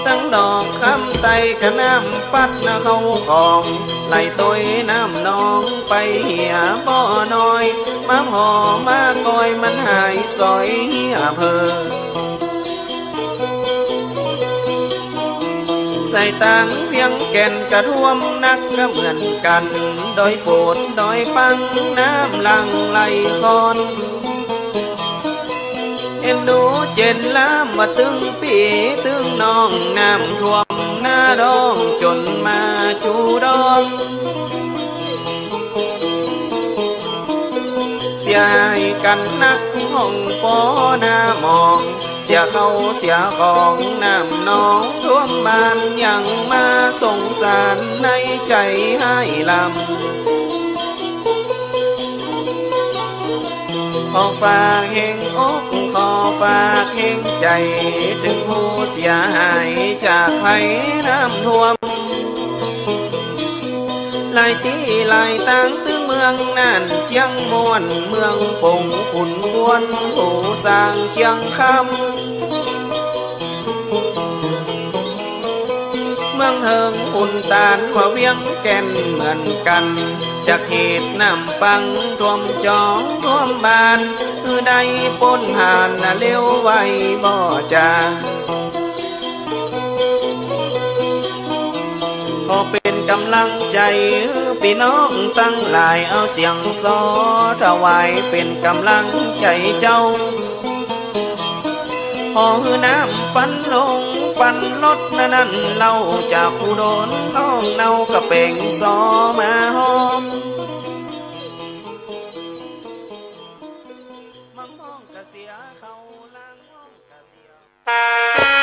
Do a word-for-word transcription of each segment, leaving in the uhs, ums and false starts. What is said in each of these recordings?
ตังดอกคำไต้กะน้ำปัดนาเข้าของ ไหลตวยน้ำหนองไปเหียบ่อน้อย มาผ่อมากอยมันหายสอยเหียเผลอ สายตางเวียงแก่นกะท่วมนักกะเหมือนกั๋น ดอยโปดดอยปังน้ำหลั่งไหลคลอน เอ็นดูเจนลามว่าตึงปี้ตึงน้อง น้ำท่วมนาดองจ๋นมาจูดอน เสียหายกั๋นนักห้องปอนาหมอง เสียเข้าเสียของน้ำหนองท่วมบ้าน ยังมาสงสารในใจ๋ห้ายลำ ขอฝากแฮงอก ขอฝากแฮงใจ๋ เถิงผู้เสียหายจากภัยน้ำท่วม หลายตี้หลายตางตึงเมืองน่าน เจียงม่วน เมืองปง ขุนควน ปูซาง เจียงคำ เมืองเถิง ขุนตาน ว่าเวียงแก่นเหมือนกั๋น จากเหตุน้ำปังท่วมจองท่วมบ้าน หื้อได้ป๊นผ่านนาเร็วไวบ่จา ขอเป๋นก๋ำลังใจ๋หื้อปี้น้องตังหลาย เอาเสียงซอถวายเป๋นก๋ำลังใจ๋เจ้า ขอหื้อน้ำปันลงปันลดนานั้นเล่า จากผู้โดนน้องเนา กะเป๋งซอมาฮอม มังมองกะเสียเข้า ลางมองกะเสีย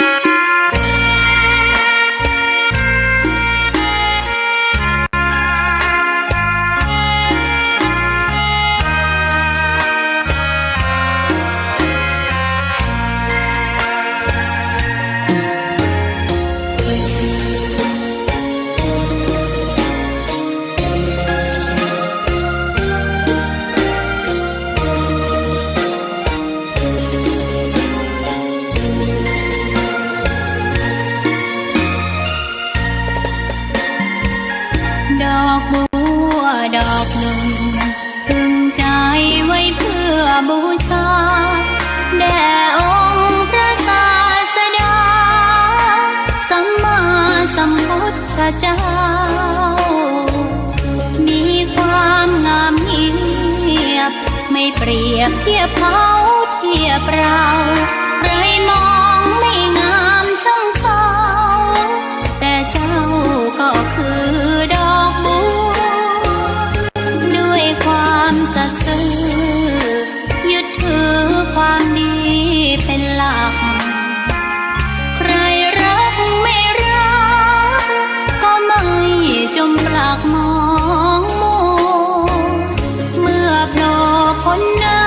ดอกบัวดอกนึ่ง ตึงใจ๋ไว้เปื้อบูชา แด่องค์พระศาสดา สัมมาสัมพุทธเจ้า มีความงามเงียบ ไม่เปรียบเทียบเขาเทียบเรา ใครมองไม่งามช่างเขา แต่เจ้าก็คือดอกบัว ด้วยความสัตย์ซื่อ ยึดถือความดีเป็นหลัก ใครรักไม่รัก ก็ไม่จมปลักมองมัว เมื่อโผล่พ้นน้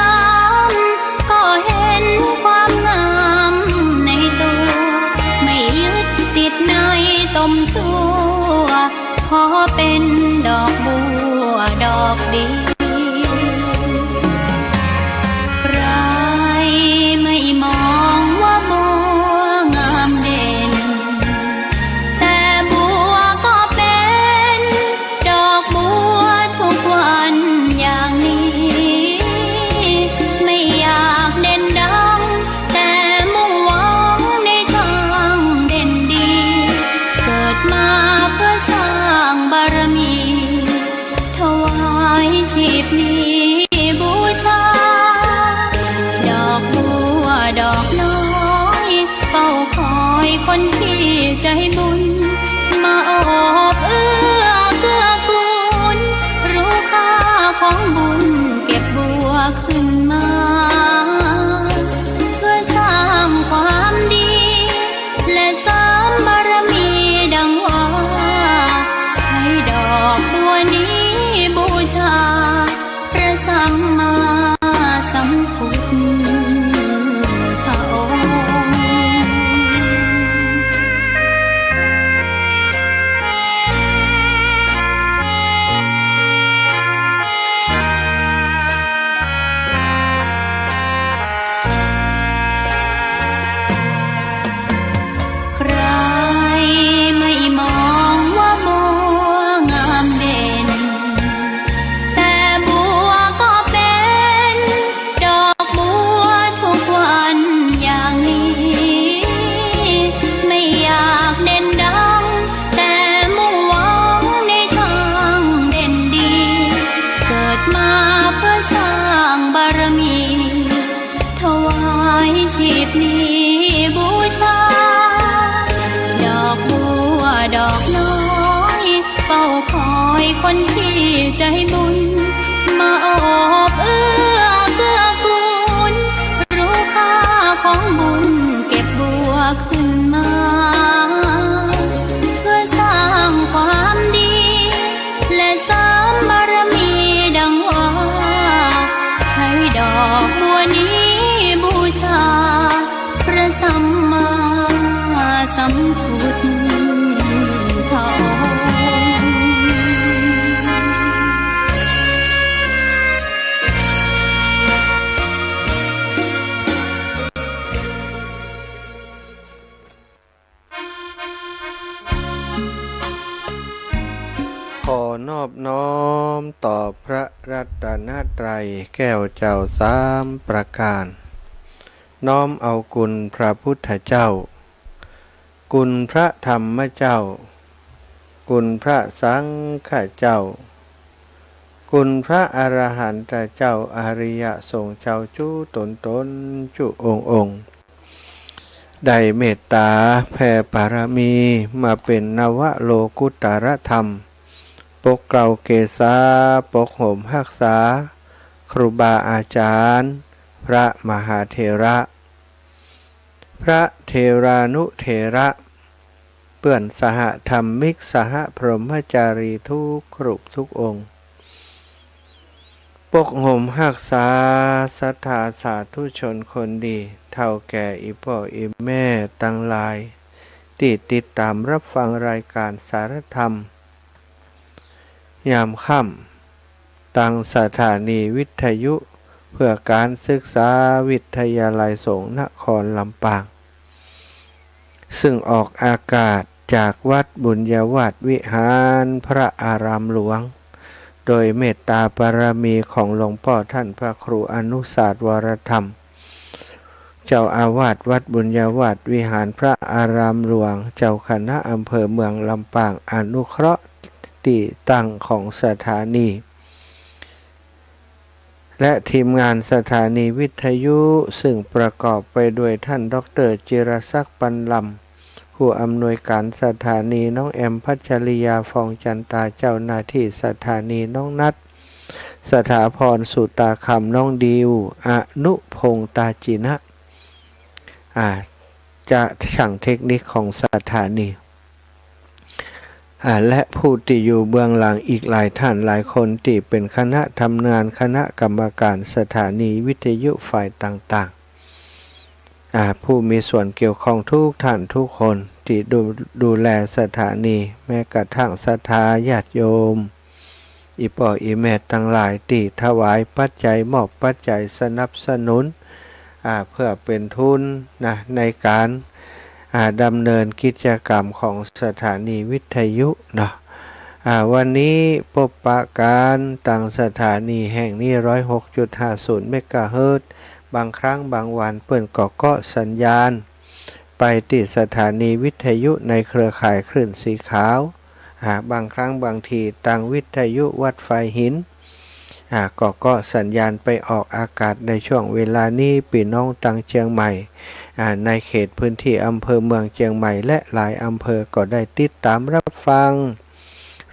ำ ก็เห็นความงามในตัว ไม่ยึดติดในตมชั่ว ขอเป็นดอกบัวดอกเดียว ใครไม่มองว่าบัวงามเด่น แต่บัวก็เป็นดอกบัวทุกวันอย่างนี้ ไม่อยากเด่นดัง แต่มุ่งหวังในทางเด่นดี เกิดมาเพื่อสร้างบารมี ถวายชีพนี้บูชา ดอกบัวดอกน้อย เฝ้าคอยคนที่ใจบุญ มาโอบเอื้อเกื้อกูล รู้ค่าของบุญเก็บบัวขึ้นมา เพื่อสร้างความดี และเสริมบารมีดังว่า ใช้ดอกบัวนี้บูชา พระสัมมาสัมพุทธองค์ บนี้บูชา ดอกบัวดอกน้อย เฝ้าคอยคนที่ใจบุญ มาโอบเอื้อเกื้อกูล รู้ค่าของบุญเก็บบัวขึ้นมา เพื่อสร้างความดี และเสริมบารมีดังว่า ใช้ดอกบัวนี้บูชา พระสัมมาสัมพุทธองค์ ขอนอบน้อมต่อพระรัตนตรัยแก้วเจ้าสามประการ น้อมเอาคุณพระพุทธเจ้า คุณพระธรรมเจ้า คุณพระสังฆเจ้า คุณพระอรหันตเจ้า อริยสงฆ์เจ้าจุ๊ต๋นๆ จุ๊องค์ๆ ได้เมตตาแผ่บารมีมาเป๋นนวโลกุตตรธรรม ปกเกล้าเกษา ปกโหมฮักษา ครูบาอาจารย์ พระมหาเถระ พระเถรานุเถระ เปื้อนสหธรรมิก สหพรหมจารีทุกรูปทุกองค์ ปกโหมฮักษาศรัทธาสาธุชนคนดี เฒ่าแก่อี่ป้ออี่แม่ตังหลาย ตี้ติดต๋ามรับฟังรายก๋านสารธรรม ยามค่ำ ตางสถานีวิทยุเพื่อการศึกษาวิทยาลัยสงฆ์นครลำปาง ซึ่งออกอากาศจากวัดบุญญาวาสวิหารพระอารามหลวง โดยเมตตาบารมีของหลวงป้อท่านพระครูอนุสาสน์ วรธรรม เจ้าอาวาสวัดบุญญาวาสวิหารพระอารามหลวง เจ้าคณะอำเภอเมืองลำปาง อนุเคราะห์ตี้ตั้งของสถานี และทีมงานสถานีวิทยุ ซึ่งประกอบไปด้วยท่านด็อกเตอร์จิรศักดิ์ ปันลำ ผู้อำนวยการสถานี น้องแอม พัชริยา ฟองจันตา เจ้าหน้าที่สถานี น้องนัท สถาพร สุตาคำ น้องดิว อนุพงษ์ ตาจินะ อ่า จะช่างเทคนิคของสถานี อ่า และผู้ตี้อยู่เบื้องหลังอีกหลายท่านหลายคนตี้เป๋นคณะทำงาน คณะกรรมการสถานีวิทยุฝ่ายต่างๆ อ่า ผู้มีส่วนเกี่ยวข้องทุกท่านทุกคนตี้ดู ดูแลสถานี แม้กระทั่งศรัทธาญาติโยม อี่ป้ออี่แม่ตังหลายตี้ถวายปัจจัย มอบปัจจัยสนับสนุน อ่า เพื่อเป๋นทุนนะ ในก๋าน อ่า ดำเนินกิจกรรมของสถานีวิทยุเนาะ อ่า วันนี้ปบปะกั๋นตางสถานีแห่งนี้ ร้อยหกจุดห้าศูนย์ เมกะเฮิรตซ์ บางครั้งบางวันเปิ้นก็เกาะสัญญาณ ไปตี้สถานีวิทยุในเครือข่ายคลื่นสีขาว อ่า บางครั้งบางทีตางวิทยุวัดฝายหิน อ่า ก็เกาะสัญญาณไปออกอากาศในช่วงเวลานี้ ปี้น้องตางเจียงใหม่ อ่า ในเขตพื้นที่อำเภอเมืองเจียงใหม่และหลายอำเภอก็ได้ติดต๋ามรับฟัง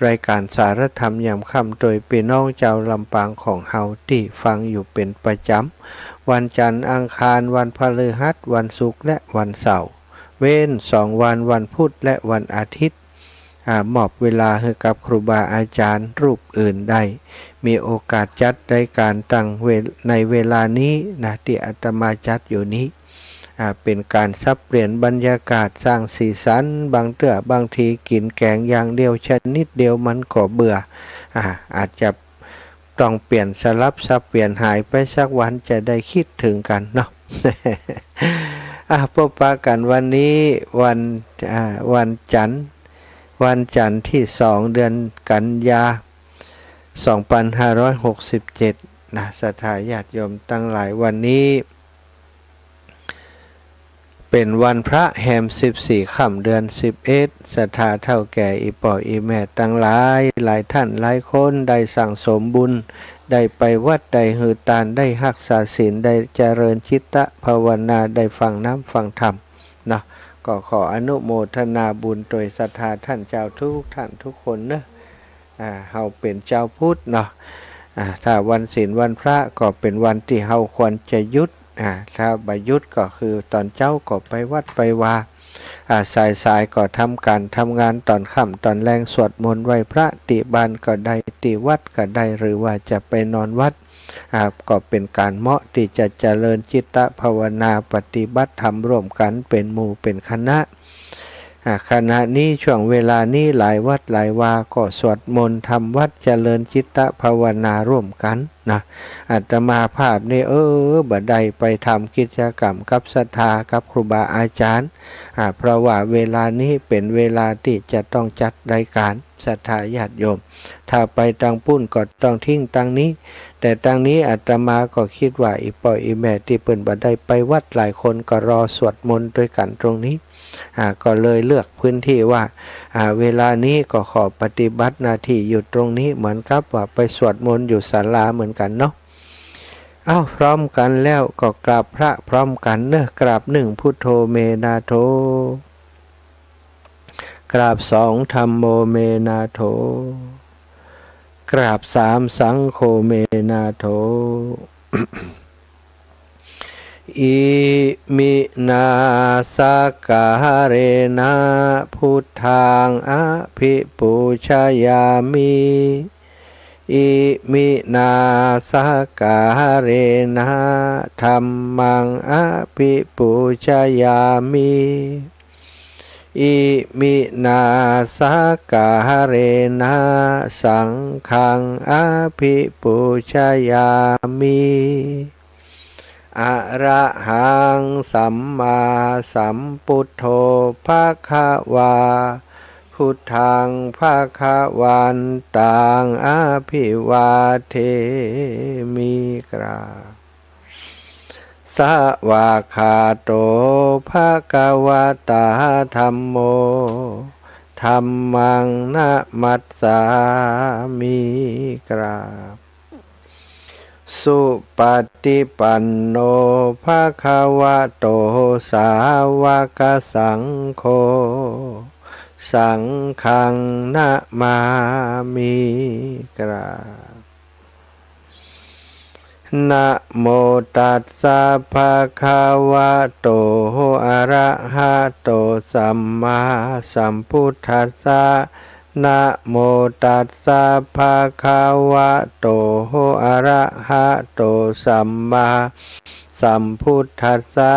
รายก๋านสารธรรมยามค่ำ โดยปี้น้องจาวลำปางของเฮาตี้ฟังอยู่เป๋นประจ๋ำ วันจันทร์ อังคาร วันพฤหัส วันศุกร์ และวันเสาร์ เว้นสองวัน วันพุธ และวันอาทิตย์ อ่า มอบเวลาหื้อกับครูบาอาจารย์รูปอื่นได้ มีโอกาสจัดรายก๋านตางเว- ในเวลานี้นะ ตี้อาตมาจัดอยู่นี้ อ่า เป๋นก๋านสับเปลี่ยนบรรยากาศ สร้างสีสัน บางเตื้อบางทีกิ๋นแก๋งอย่างเดียวชนิดเดียวมันก็เบื่อ อ่า อาจจะต้องเปลี่ยนสลับสับเปลี่ยนหายไปสักวัน จะได้กึ๊ดเถิงกั๋นเนาะ อ่า ปบปะกั๋นวันนี้วัน อ่า วันจันทร์ วันจันทร์ตี้สอง เดือนกันยา สองปันห้าร้อยหกสิบเจ็ด นะ ศรัทธาญาติโยมตังหลาย วันนี้ เป๋นวันพระแฮมสิบสี่ค่ำ เดือนสิบเอ็ด ศรัทธาเฒ่าแก่อี่ป้ออี่แม่ตังหลาย หลายท่านหลายคนได้สั่งสมบุญ ได้ไปวัด ได้หื้อตาน ได้ฮักษาศีล ได้เจริญจิตตภาวนา ได้ฟังน้ำฟังธรรมเนาะ ก็ขออนุโมทนาบุญโตยศรัทธาต้านเจ้ากู้ต้านกู้คนเนาะ อ่า เฮาเป๋นจาวพุทธเนาะ อ่า ถ้าวันศีลวันพระก็เป๋นวันตี้เฮาควรจะหยุด อ่า ถ้าบ่หยุดก็คือต๋อนเจ๊าก็ไปวัดไปวา อ่า สายๆ ก็ทำก๋านทำงาน ต๋อนค่ำต๋อนแลงสวดมนต์ไหว้พระตี้บ้านก็ได้ ตี้วัดก็ได้ หรือว่าจะไปนอนวัด อ่า ก็เป๋นก๋านเหมาะตี้จะเจริญจิตตภาวนา ปฏิบัติธรรมร่วมกั๋นเป๋นหมู่เป๋นคณะ อ่า ขณะนี้ ช่วงเวลานี้ หลายวัดหลายวาก็สวดมนต์ทำวัตร เจริญจิตตภาวนาร่วมกั๋นนะ อาตมาภาพนี่ เออ บ่ได้ไปทำกิจก๋รรมกับศรัทธา กับครูบาอาจ๋ารย์ อ่า เพราะว่าเวลานี้เป๋นเวลาตี้จะต้องจัดรายก๋าน ศรัทธาญาติโยม ถ้าไปตางปู้นก็ต้องทิ้งตางนี้ แต่ตางนี้อาตมาก็กึ๊ดว่า อี่ป้ออี่แม่ตี้เปิ้นบ่ได้ไปวัดหลายคนก็รอสวดมนต์ตวยกั๋นตรงนี้ อ่า ก็เลยเลือกพื้นที่ว่า อ่า เวลานี้ก็ขอปฏิบัติหน้าตี้อยู่ตรงนี้ เหมือนกับว่าไปสวดมนต์อยู่ศาลาเหมือนกั๋นเนาะ เอ้า พร้อมกั๋นแล้วก็กราบพระพร้อมกั๋นเนาะ กราบหนึ่ง พุทโธเมนาโถ กราบสอง ธัมโมเมนาโถ กราบสาม สังโฆเมนาโถ อิมินาสกาเรนะ พุทธังอภิปูชยามิ อิมินาสกาเรนะ ธัมมังอภิปูชยามิ อิมินาสกาเรนะ สังฆังอภิปูชยามิ อะระหัง สัมมาสัมพุทโธ ภะคะวา พุทธัง ภะคะวันตัง อภิวาเทมิ กราบ สวากขาโต ภะคะวะตา ธัมโม ธัมมัง นะมัสสามิ กราบ สุปฏิปันโน ภะคะวะโต สาวกสังโฆ สังฆัง นะมามิ กราบ นะโมตัสสะ ภะคะวะโต อะระหะโต สัมมาสัมพุทธัสสะ นะโมตัสสะ ภะคะวะโต อะระหะโต สัมมาสัมพุทธัสสะ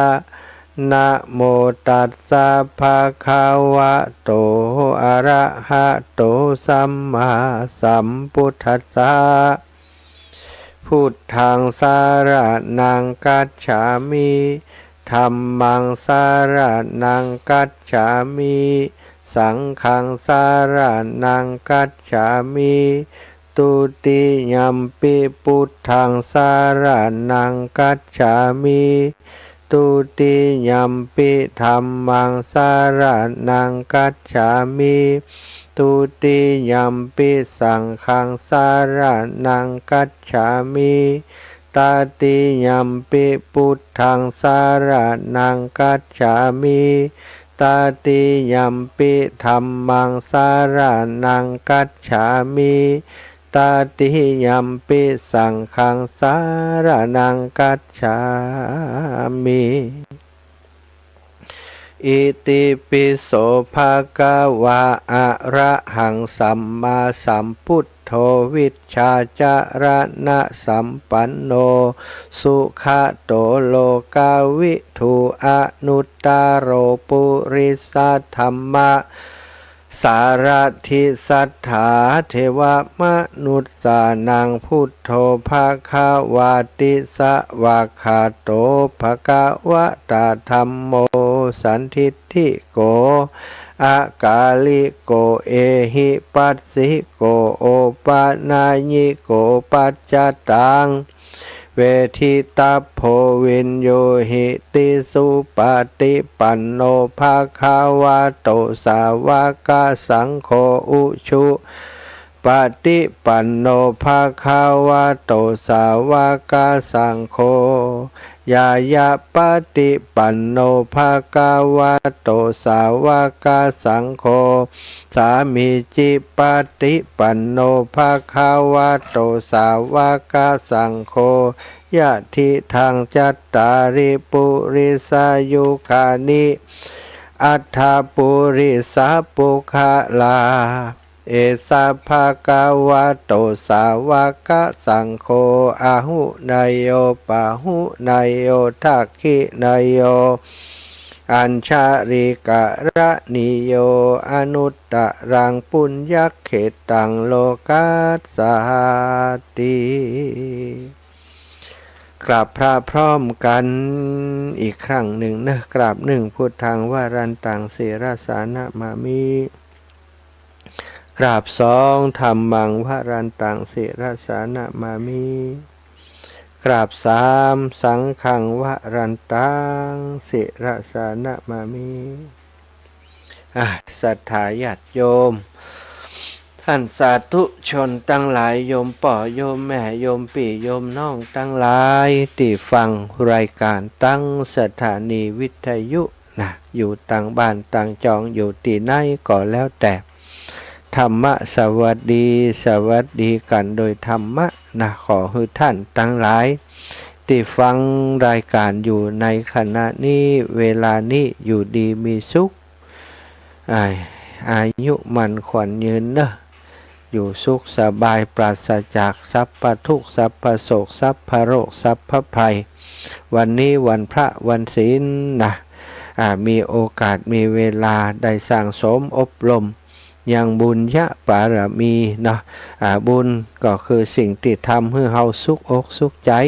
นะโมตัสสะ ภะคะวะโต อะระหะโต สัมมาสัมพุทธัสสะ พุทธัง สะระณัง คัจฉามิ ธัมมัง สะระณัง คัจฉามิ สังฆัง สะระณัง คัจฉามิ ทุติยัมปิ พุทธัง สะระณัง คัจฉามิ ทุติยัมปิ ธัมมัง สะระณัง คัจฉามิ ทุติยัมปิ สังฆัง สะระณัง คัจฉามิ ตติยัมปิ พุทธัง สะระณัง คัจฉามิ ตติยัมปิ ธัมมัง สะระณัง คัจฉามิ ตติยัมปิ สังฆัง สะระณัง คัจฉามิ อิติปิโส ภะคะวะ อะระหัง สัมมาสัมพุทโธ วิชชาจารณสัมปันโน สุขะโต โลกวิทู อนุตตะโร ปุริสธัมมะ สารถิ สัทธา เทวมนุสสานัง พุทโธ ภะคะวาติ สวากขาโต ภะคะวะตา ธัมโม สันทิฏฐิโก อะกาลิโก เอหิปัสสิโก โอปะนายิโก ปัจจตัง เวทิตัพโพ วิญญูหิติ สุปะติปันโน ภะคะวะโต สาวกสังโฆ อุชุป ปะติปันโน ภะคะวะโต สาวะกะสังโฆ ญาญาปะติปันโน ภะคะวะโต สาวะกะสังโฆ สามีจิปะติปันโน ภะคะวะโต สาวะกะสังโฆ ยะถิทัง จัตตาริ ปุริสายุคานิ อัตถะ ปุริสะปุคคละ เอสะ ภะคะวะโต สาวะกะสังโฆ อาหุเนยโย ปาหุเนยโย ทักขิเนยโย อัญชริกะระณีโย อนุตตะรัง ปุญญะเขตตัง โลกัสสาติ กราบพระพร้อมกั๋นอีกครั้งนึ่งเนาะ กราบนึ่ง พุทธัง วรันตัง ศิรสานะมามิ กราบสอง ธัมมัง วรันตัง ศิรสานะมามิ กราบสาม สังฆัง วรันตัง ศิรสานะมามิ อ่ะ ศรัทธาญาติโยม ท่านสาธุชนตังหลาย โยมป้อ โยมแม่ โยมปี้ โยมน้องตังหลาย ตี้ฟังรายก๋านตังสถานีวิทยุนะ อยู่ตังบ้านตังจอง อยู่ตี้ไหนก็แล้วแต่ ธรรมะสวัสดี สวัสดีกั๋นโดยธรรมะนะ ขอหื้อท่านตังหลาย ตี้ฟังรายก๋านอยู่ในขณะนี้ เวลานี้ อยู่ดีมีสุข อา อายุมั่นขวัญยืนเนาะ อยู่สุขสบาย ปราศจากสัพพะทุกข์ สัพพะโศก สัพพะโรค สัพพะภัย วันนี้วันพระวันศีลนะ อ่า มีโอกาสมีเวลาได้สั่งสมอบรมยังบุญญาบารมีเนาะ อ่า บุญก็คือสิ่งตี้ทำหื้อเฮาสุขอกสุขใจ๋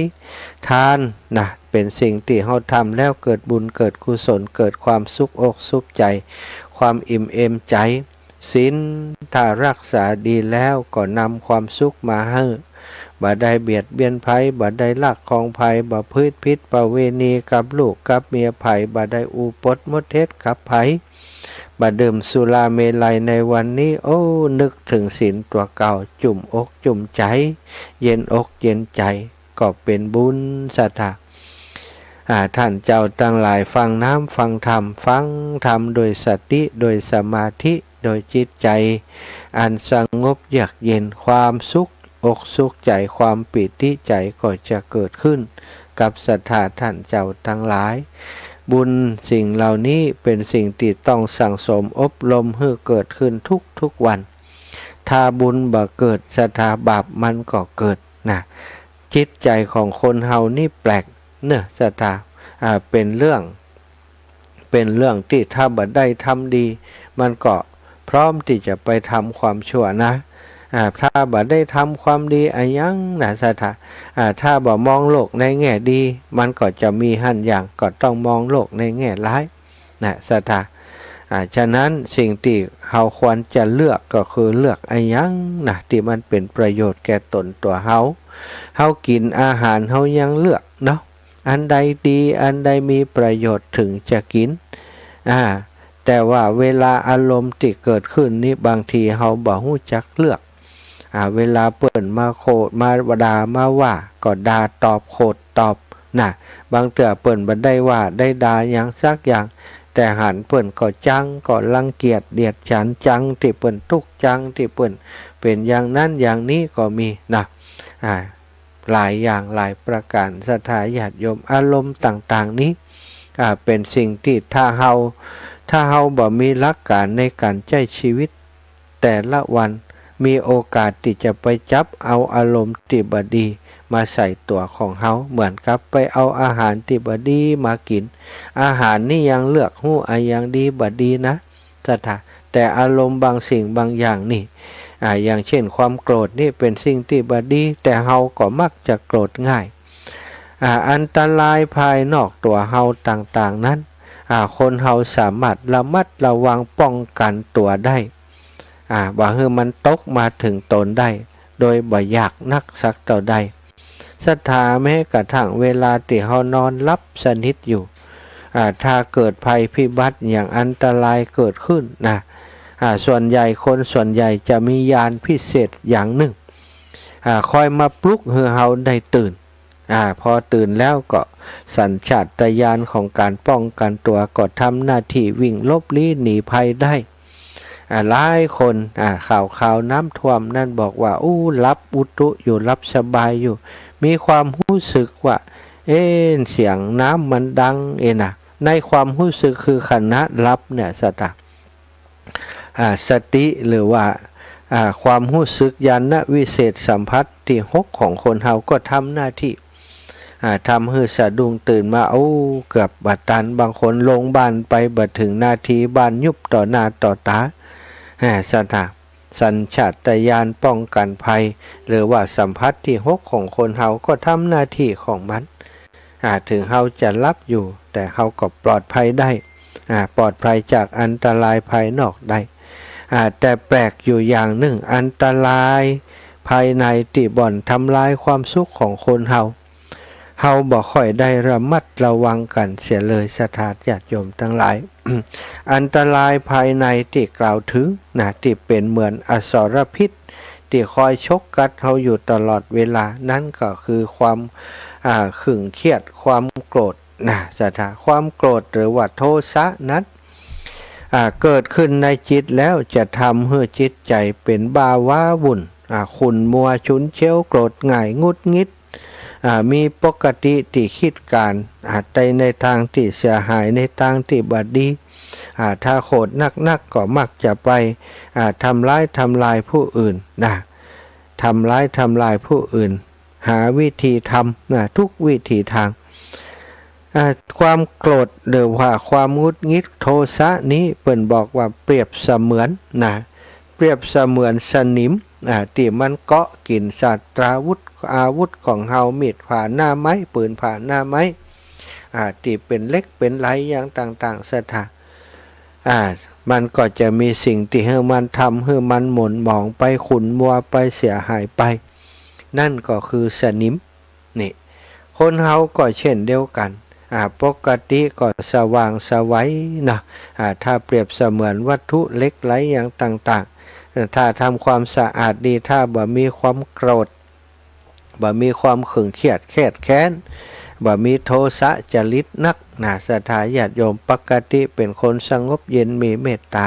ทานนะ เป๋นสิ่งตี้เฮาทำแล้วเกิดบุญเกิดกุศล เกิดความสุขอกสุขใจ๋ ความอิ่มเอมใจ๋ ศีลถ้ารักษาดีแล้วก็นำความสุขมาหื้อ บ่ได้เบียดเบียนใผ บ่ได้ลักของใผ บ่ประพฤติผิดประเวณีกับลูกกับเมียใผ บ่ได้อู้ปดมดเท็จกับใผ บ่ดื่มสุราเมรัยในวันนี้ โอ้ นึกเถิงศีลตั๋วเก่า จุ่มอกจุ่มใจ๋ เย็นอกเย็นใจ๋ ก็เป๋นบุญ ศรัทธา อ่า ท่านเจ้าตังหลาย ฟังน้ำฟังธรรม ฟังธรรมโดยสติ โดยสมาธิ โดยจิตใจ๋อันสงบเยือกเย็น ความสุขอกสุขใจ๋ ความปีติใจ๋ก็จะเกิดขึ้นกับศรัทธาท่านเจ้าตังหลาย บุญสิ่งเหล่านี้เป๋นสิ่งตี้ต้องสั่งสมอบรมหื้อเกิดขึ้นทุกๆ วัน ถ้าบุญบ่เกิด ศรัทธา บาปมันก็เกิดนะ จิตใจ๋ของคนเฮานี่แปลกเนาะ ศรัทธา อ่า เป๋นเรื่อง เป๋นเรื่องตี้ถ้าบ่ได้ทำดี มันก็พร้อมตี้จะไปทำความชั่วนะ อ่า ถ้าบ่ได้ทำความดีอะหยังนะ ศรัทธา อ่า ถ้าบ่มองโลกในแง่ดี มันก็จะมีหั้นอย่าง ก็ต้องมองโลกในแง่ร้าย นะ ศรัทธา อ่า ฉะนั้นสิ่งตี้เฮาควรจะเลือกก็คือเลือกอะหยังนะ ตี้มันเป๋นประโยชน์แก่ต๋นตั๋วเฮา เฮากิ๋นอาหารเฮายังเลือกเนาะ อันใดดี อันใดมีประโยชน์เถิงจะกิ๋น อ่า แต่ว่าเวลาอารมณ์ตี้เกิดขึ้นนี้ บางทีเฮาบ่ฮู้จักเลือก อ่า เวลาเปิ้นมาโขด มาด่า มาว่า ก็ด่าตอบ โขดตอบนะ บางเตื้อเปิ้นบ่ได้ว่าได้ด่าหยังสักอย่าง แต่หันเปิ้นก็จัง ก็รังเกียจเดียดฉัน จังตี้เปิ้นตุ๊กข์ จังตี้เปิ้นเป๋นอย่างนั้นอย่างนี้ก็มีนะ อ่า หลายอย่างหลายประก๋าน ศรัทธาญาติโยม อารมณ์ต่างๆ นี้ อ่า เป๋นสิ่งตี้ถ้าเฮา ถ้าเฮาบ่มีหลักก๋านในก๋านใจ๊ชีวิต แต่ละวันมีโอกาสตี้จะไปจับเอาอารมณ์ตี้บ่ดีมาใส่ตั๋วของเฮา เหมือนกับไปเอาอาหารตี้บ่ดีมากิ๋น อาหารนี่ยังเลือกฮู้อะหยังดีบ่ดีนะ ศรัทธา แต่อารมณ์บางสิ่งบางอย่างนี่ อ่า อย่างเช่นความโกรธนี่เป๋นสิ่งตี้บ่ดี แต่เฮาก็มักจะโกรธง่าย อ่า อันตรายภายนอกตั๋วเฮาต่างๆ นั้น อ่า คนเฮาสามารถระมัดระวังป้องกั๋นตั๋วได้ อ่า บ่หื้อมันตกมาเถิงตนได้ โดยบ่อยากนักสักเต้าใด ศรัทธา แม้กระทั่งเวลาตี้เฮานอนหลับสนิทอยู่ อ่า ถ้าเกิดภัยพิบัติหยังอันตรายเกิดขึ้นนะ อ่า ส่วนใหญ่ คนส่วนใหญ่จะมีญาณพิเศษอย่างนึ่ง อ่า คอยมาปลุกหื้อเฮาได้ตื่น อ่า พอตื่นแล้วก็สัญชาตญาณของการป้องกันตั๋วก็ทำหน้าตี้วิ่งหลบลี้หนีภัยได้ อ่า หลายคน อ่า ข่าวคราวน้ำท่วมนั้นบอกว่า อู้ หลับอุตุอยู่ หลับสบายอยู่ มีความฮู้สึกว่า เอ๊ะ เสียงน้ำมันดัง เอ๊ะนะ ในความฮู้สึกคือขณะหลับเนี่ย ศรัทธา อ่า สติ หรือว่า อ่า ความฮู้สึกญาณวิเศษสัมผัสตี้หกของคนเฮาก็ทำหน้าตี้ อ่า ทำหื้อสะดุ้งตื่นมา โอ้ เกือบบ่ตัน บางคนลงบ้านไปบ่เถิงนาที บ้านยุบต่อหน้าต่อต๋า อ่า ศรัทธา สัญชาตญาณป้องกันภัย หรือว่าสัมผัสตี้หกของคนเฮาก็ทำหน้าตี้ของมัน อ่า เถิงเฮาจะหลับอยู่ แต่เฮาก็ปลอดภัยได้ อ่า ปลอดภัยจากอันตรายภายนอกได้ อ่า แต่แปลกอยู่อย่างนึ่ง อันตรายภายในตี้บ่อนทำลายความสุขของคนเฮา เฮาบ่ค่อยได้ระมัดระวังกั๋นเสียเลย ศรัทธาญาติโยมตังหลาย อันตรายภายในตี้กล่าวเถิงนะ ตี้เป๋นเหมือนอสรพิษ ตี้คอยฉกกัดเฮาอยู่ตลอดเวลา นั้นก็คือความ อ่า ขึงเครียด ความโกรธนะ ศรัทธา ความโกรธหรือว่าโทสะนั้น อ่า เกิดขึ้นในจิตแล้วจะทำหื้อจิตใจ๋เป๋นบ้าว้าวุ่น อ่า ขุ่นมัว ฉุนเฉียว โกรธง่าย หงุดหงิด อ่า มีปกติตี้คิดก๋าน อ่า แต่ในตางตี้เสียหาย ในตางตี้บ่ดี อ่า ถ้าโกรธนักๆ ก็มักจะไป อ่า ทำร้ายทำลายผู้อื่นนะ ทำร้ายทำลายผู้อื่น หาวิธีทำนะ ทุกวิธีทาง อ่า ความโกรธหรือว่าความหงุดหงิดโทสะนี้ เปิ้นบอกว่าเปรียบเสมือนนะ เปรียบเสมือนสนิม อ่า ตี้มันเกาะกิ๋นศาสตราวุธ อาวุธของเฮา มีดผ่าหน้าไม้ ปืนผ่าหน้าไม้ อ่า ตี้เป๋นเหล็กเป๋นไหลอย่างต่างๆ ศรัทธา อ่า มันก็จะมีสิ่งตี้หื้อมันทำหื้อมันหม่นหมองไป ขุ่นมัวไป เสียหายไป นั่นก็คือสนิม นี่ คนเฮาก็เช่นเดียวกั๋น อ่า ปกติก็สว่างไสวนะ อ่า ถ้าเปรียบเสมือนวัตถุเหล็กไหลอย่างต่างๆ ถ้าทำความสะอาดดี ถ้าบ่มีความโกรธ บ่มีความขึงเครียดแคดแค้น บ่มีโทสะจริตนักนะ ศรัทธาญาติโยม ปกติเป๋นคนสงบเย็นมีเมตต๋า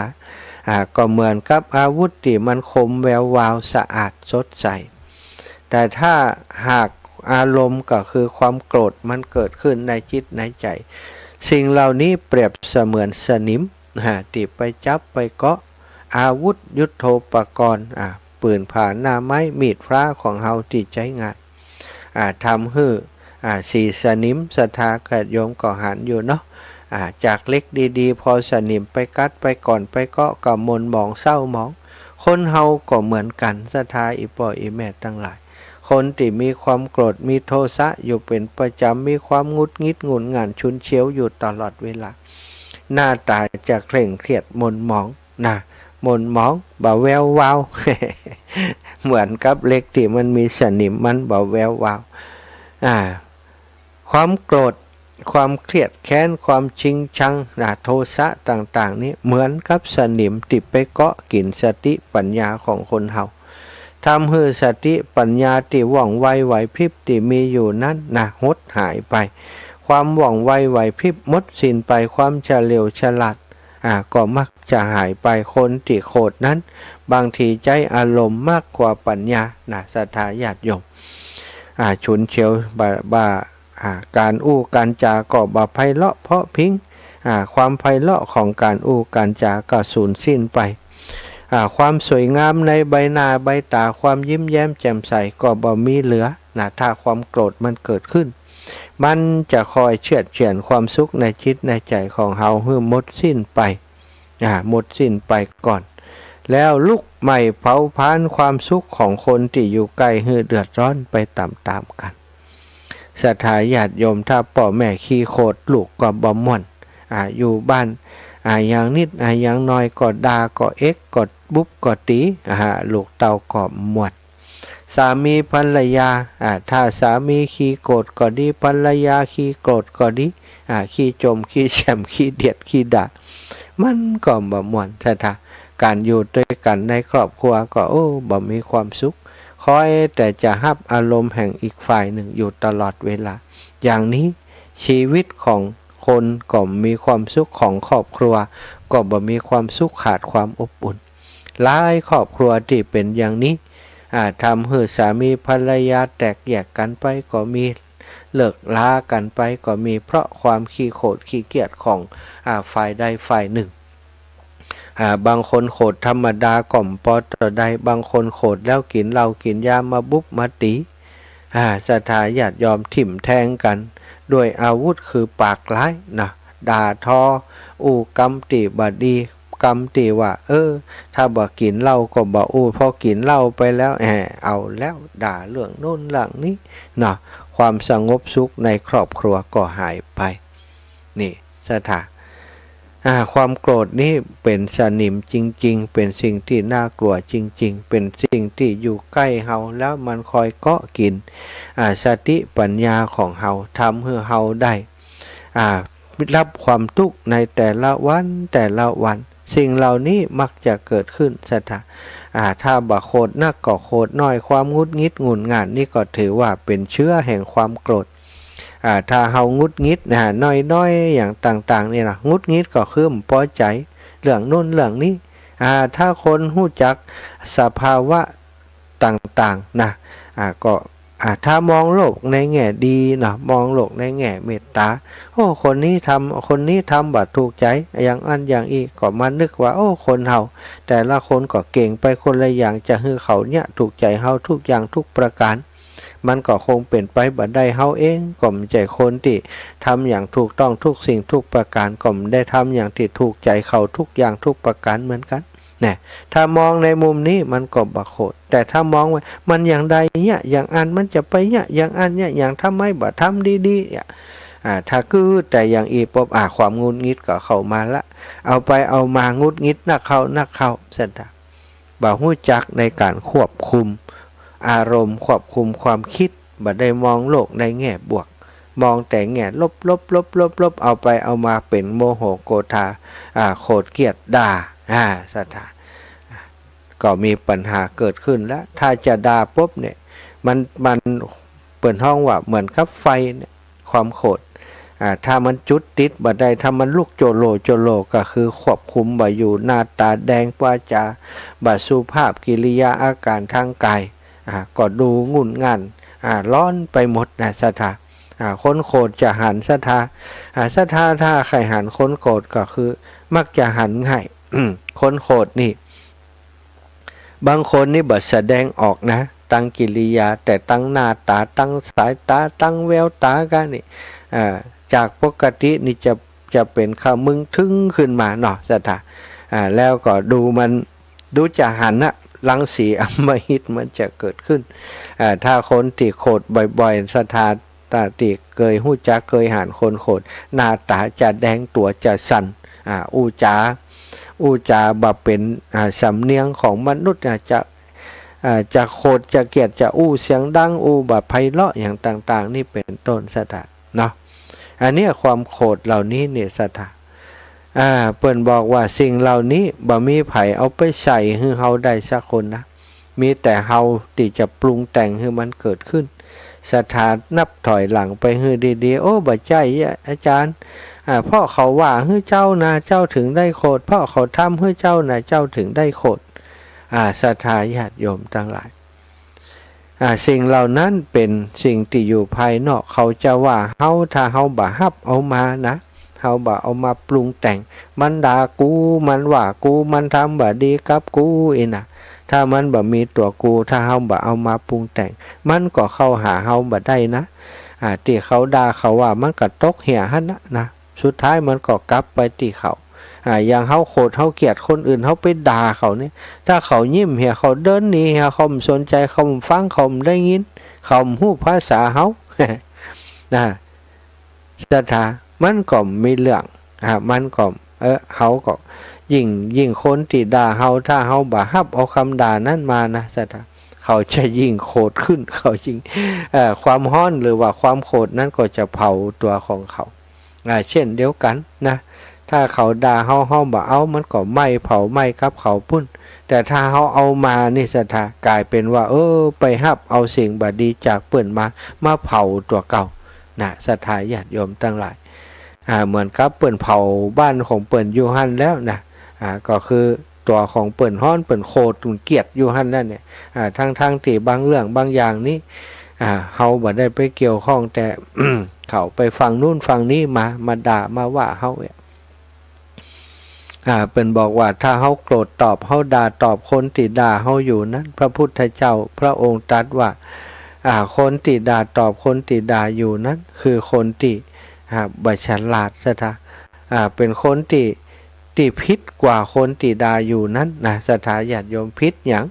อ่า ก็เหมือนกับอาวุธตี้มันคมแวววาวสะอาดสดใส แต่ถ้าหากอารมณ์ก็คือความโกรธมันเกิดขึ้นในจิตในใจ๋ สิ่งเหล่านี้เปรียบเสมือนสนิม ฮะ ตี้ไปจับไปเกาะ อาวุธยุทโธปกรณ์ อ่า ปืนผ่าหน้าไม้ มีดพระของเฮาตี้ใจ๊งาน อ่า ทำหื้อ อ่า สีสนิม ศรัทธาญาติโยมก็หันอยู่เนาะ อ่า จากเหล็กดีๆ พอสนิมไปกัดไปก่อนไปเกาะก็หม่นหมองเศร้าหมอง คนเฮาก็เหมือนกั๋น ศรัทธาอี่ป้ออี่แม่ตังหลาย คนตี้มีความโกรธมีโทสะอยู่เป๋นประจ๋ำ มีความหงุดหงิดหงุดหงิดฉุนเฉียวอยู่ตลอดเวลา หน้าต๋าจะเคร่งเครียดหม่นหมองนะ หม่นหมอง บ่แวววาว เหมือนกับเหล็กตี้มันมีสนิม มันบ่แวววาว อ่า ความโกรธ ความเครียดแค้น ความชิงชังนะ โทสะต่างๆ นี้ เหมือนกับสนิมตี้ไปเกาะกิ๋นสติปัญญาของคนเฮา ทำหื้อสติปัญญาตี้ว่องไวไหวพริบตี้มีอยู่นั้นนะ หดหายไป ความว่องไวไหวพริบหมดสิ้นไป ความเฉลียวฉลาด อ่า ก็มักจะหายไป คนตี้โกรธนั้น บางทีใจ๊อารมณ์มากกว่าปัญญานะ ศรัทธาญาติโยม อ่า ฉุนเฉียว บ่า บ่า อ่า ก๋านอู้ก๋านจาก็บ่ไพเราะเพราะพริ้ง อ่า ความไพเราะของก๋านอู้ก๋านจาก็สูญสิ้นไป อ่า ความสวยงามในใบหน้าใบต๋า ความยิ้มแย้มแจ่มใสก็บ่มีเหลือนะ ถ้าความโกรธมันเกิดขึ้น มันจะคอยเฉื่อดเฉือนความสุขในจิตในใจ๋ของเฮาหื้อหมดสิ้นไป อ่า หมดสิ้นไปก่อน แล้วลุกไหม้เผาผลาญความสุขของคนตี้อยู่ใก้หื้อเดือดร้อนไปต๋ามๆ กั๋น ศรัทธาญาติโยม ถ้าป้อแม่ขี้โกรธ ลูกก็บ่ม่วน อ่า อยู่บ้าน อ่า อย่างนิด อ่า อย่างน้อยก็ด่า ก็เอ็ด ก็บุบ ก็ตี๋ อ่า ลูกเต้าก็ม่วน สามีภรรยา อ่า ถ้าสามีขี้โกรธก็ดี ภรรยาขี้โกรธก็ดี อ่า ขี้จ่ม ขี้แจ่ม ขี้เดียด ขี้ด่า มันก็บ่ม่วน ศรัทธา ก๋านอยู่ตวยกั๋นในครอบครัวก็ โอ้ บ่มีความสุข คอยแต่จะฮับอารมณ์แห่งอีกฝ่ายนึ่งอยู่ตลอดเวลา อย่างนี้ชีวิตของคนก็บ่มีความสุข ของครอบครัวก็บ่มีความสุข ขาดความอบอุ่น หลายครอบครัวตี้เป๋นอย่างนี้ อ่า ทำหื้อสามีภรรยาแตกแยกกั๋นไปก็มี เลิกลากั๋นไปก็มี เพราะความขี้โขดขี้เคียดของ อ่า ฝ่ายใดฝ่ายนึ่ง อ่า บางคนโขดธรรมดาก็บ่ปอเต้าใด บางคนโขดแล้วกิ๋นเหล้ากิ๋นยามาบุบมาตี๋ อ่า ศรัทธาญาติโยม ถิ่มแทงกั๋นด้วยอาวุธคือปากร้ายนะ ด่าทอ อู้กำตี้บ่ดี กำตี้ว่า เออ ถ้าบ่กิ๋นเหล้าก็บ่อู้ พอกิ๋นเหล้าไปแล้ว แหม เอาแล้ว ด่าเรื่องโน้นเรื่องนี้เนาะ ความสงบสุขในครอบครัวก็หายไป นี่ศรัทธา อ่า ความโกรธนี้เป๋นสนิมจริงๆ เป๋นสิ่งตี้น่ากลัวจริงๆ เป๋นสิ่งตี้อยู่ใก้เฮาแล้วมันคอยเกาะกิ๋น อ่า สติปัญญาของเฮา ทำหื้อเฮาได้ อ่า รับความตุ๊กข์ในแต่ละวันแต่ละวัน สิ่งเหล่านี้มักจะเกิดขึ้นศรัทธา อ่า ถ้าบ่โขดนักก็โขดน้อย ความหงุดหงิดหงุ่นง่านนี่ก็ถือว่าเป๋นเชื้อแห่งความโกรธ อ่า ถ้าเฮาหงุดหงิดนะ น้อยๆ อย่างต่างๆ นี่นะ หงุดหงิดก็คือบ่ปอใจ๋เรื่องโน้นเรื่องนี้ อ่า ถ้าคนฮู้จักสภาวะต่างๆ นะ อ่า ก็ อ่า ถ้ามองโลกในแง่ดีเนาะ มองโลกในแง่เมตต๋า โอ้ คนนี้ทำ คนนี้ทำบ่ถูกใจ๋ อย่างอั้นอย่างอี้ ก็มานึกว่า โอ้ คนเฮาแต่ละคนก็เก่งไปคนละอย่าง จะหื้อเขาเนี่ยถูกใจ๋เฮาทุกอย่างทุกประก๋าน มันก็คงเป๋นไปบ่ได้ เฮาเองก็บ่ใจ้คนตี้ทำอย่างถูกต้องทุกสิ่งทุกประก๋าน ก็บ่ได้ทำอย่างตี้ถูกใจ๋เขาทุกอย่างทุกประก๋านเหมือนกั๋น นะ ถ้ามองในมุมนี้มันก็บ่โขด แต่ถ้ามองว่ามันอย่างใดเนี่ย อย่างอั้น มันจะไปเนี่ย อย่างอั้นเนี่ย อย่างทำไมบ่ทำดีๆ เนี่ย อ่า ถ้าคือแต่อย่างอี้ปุ๊บ อ่า ความหงุดหงิดก็เข้ามาละ เอาไปเอามาหงุดหงิดนักเข้านักเข้า ศรัทธา บ่ฮู้จักในก๋านควบคุมอารมณ์ ควบคุมความกึ๊ด บ่ได้มองโลกในแง่บวก มองแต่แง่ลบๆๆๆ เอาไปเอามาเป๋นโมโหโกธา อ่า โขดเคียดด่า อ่า ศรัทธา อ่า ก็มีปัญหาเกิดขึ้นแล้ว ถ้าจะด่าปุ๊บเนี่ย มัน มัน เปิ้นฮ้องว่าเหมือนกับไฟเนี่ย ความโขด อ่า ถ้ามันจุดติดบ่ได้ ถ้ามันลุกโจโลโจโล ก็คือควบคุมบ่อยู่ หน้าต๋าแดง วาจ๋าบ่สุภาพ กิริยาอาก๋านตางก๋าย อ่า ก็ดูหงุ่นหง่าน อ่า ร้อนไปหมดนะ ศรัทธา อ่า คนโขดจะหัน ศรัทธา อ่า ศรัทธา ถ้าใค่หันคนโขดก็คือมักจะหันง่าย คนโขดนี่ บางคนนี่บ่แสดงออกนะ ตางกิริยา แต่ตางหน้าต๋า ตางสายต๋า ตางแววต๋ากั๋นนี่ อ่า จากปกตินี่จะ จะเป๋นขะมึงทึงขึ้นมาเนาะ ศรัทธา อ่า แล้วก็ดูมัน ดูจะหันนะ รังสีอำมหิตมันจะเกิดขึ้น อ่า ถ้าคนตี้โขดบ่อยๆ ศรัทธา ถ้าตี้เกยฮู้จักเกยหันคนโขด หน้าต๋าจะแดง ตั๋วจะสั่น อ่า อู้จ๋า อู้จ๋าบ่เป๋น อ่า สำเนียงของมนุษย์ อ่า จะ อ่า จะโขดจะเคียด จะอู้เสียงดัง อู้บ่ไพเราะอย่างต่างๆ นี่เป๋นต้น ศรัทธา เนาะ อันเนี้ยความโขดเหล่านี้เนี่ย ศรัทธา อ่า เปิ้นบอกว่าสิ่งเหล่านี้บ่มีใผเอาไปใส่หื้อเฮาได้สักคนนะ มีแต่เฮาตี้จะปรุงแต่งหื้อมันเกิดขึ้น ศรัทธานับถอยหลังไปหื้อดีๆ โอ้ บ่ใจ้ อาจ๋ารย์ อ่า เพราะเขาว่าหื้อเจ้านะ เจ้าเถิงได้โขด เพราะเขาทำหื้อเจ้านะ เจ้าเถิงได้โขด อ่า ศรัทธาญาติโยมตังหลาย อ่า สิ่งเหล่านั้นเป๋นสิ่งตี้อยู่ภายนอก เขาจะว่าเฮา ถ้าเฮาบ่ฮับเอามานะ เฮาบ่เอามาปรุงแต่ง มันด่ากู มันว่ากู มันทำบ่ดีกับกูอี้นะ ถ้ามันบ่มีตั๋วกู ถ้าเฮาบ่เอามาปรุงแต่ง มันก็เข้าหาเฮาบ่ได้นะ อ่า ตี้เขาด่าเขาว่า มันก็ตกเหียหั้นนะ นะ สุดท้ายมันก็กลับไปตี้เขา อ่า อย่างเฮาโขดเฮาเคียดคนอื่น เฮาไปด่าเขาเนี่ย ถ้าเขายิ้มเหีย เขาเดินหนีเหีย เขาบ่สนใจ๋ เขาบ่ฟัง เขาบ่ได้ยิน เขาบ่ฮู้ภาษาเฮา นะ ศรัทธา มันก็บ่มีเรื่อง อ่า มันก็ เออ เฮาก็ ยิ่ง ยิ่งคนตี้ด่าเฮา ถ้าเฮาบ่ฮับเอากำด่านั้นมานะ ศรัทธา เขาจะยิ่งโขดขึ้น เขายิ่ง เอ่อ ความฮ้อนหรือว่าความโขดนั้นก็จะเผาตั๋วของเขา อ่า เช่นเดียวกั๋นนะ ถ้าเขาด่าเฮา เฮาบ่เอา มันก็ไหม้เผาไหม้กับเขาปู้น แต่ถ้าเฮาเอามานี่ศรัทธา ก๋ายเป๋นว่า เออ ไปฮับเอาสิ่งบ่ดีจากเปิ้นมา มาเผาตั๋วเก่า นะ ศรัทธาญาติโยมตังหลาย อ่า เหมือนกับเปิ้นเผาบ้านของเปิ้นอยู่หั้นแล้วนะ อ่า ก็คือตั๋วของเปิ้นฮ้อน เปิ้นโขด เปิ้นเกลียดอยู่หั้นแล้วเนี่ย อ่า ทั้งๆ ตี้บางเรื่องบางอย่างนี้ อ่า เฮาบ่ได้ไปเกี่ยวข้อง แต่ เขาไปฟังนู่นฟังนี่มา มาด่ามาว่าเฮาเนี่ย อ่า เปิ้นบอกว่า ถ้าเฮาโกรธตอบ เฮาด่าตอบคนตี้ด่าเฮาอยู่นั้น พระพุทธเจ้าพระองค์ตรัสว่า อ่า คนตี้ด่าตอบคนตี้ด่าอยู่นั้น คือคนตี้ อ่า บ่ฉลาดศรัทธา อ่า เป๋นคนตี้ ตี้ผิดกว่าคนตี้ด่าอยู่นั้นนะ ศรัทธาญาติโยม ผิดหยัง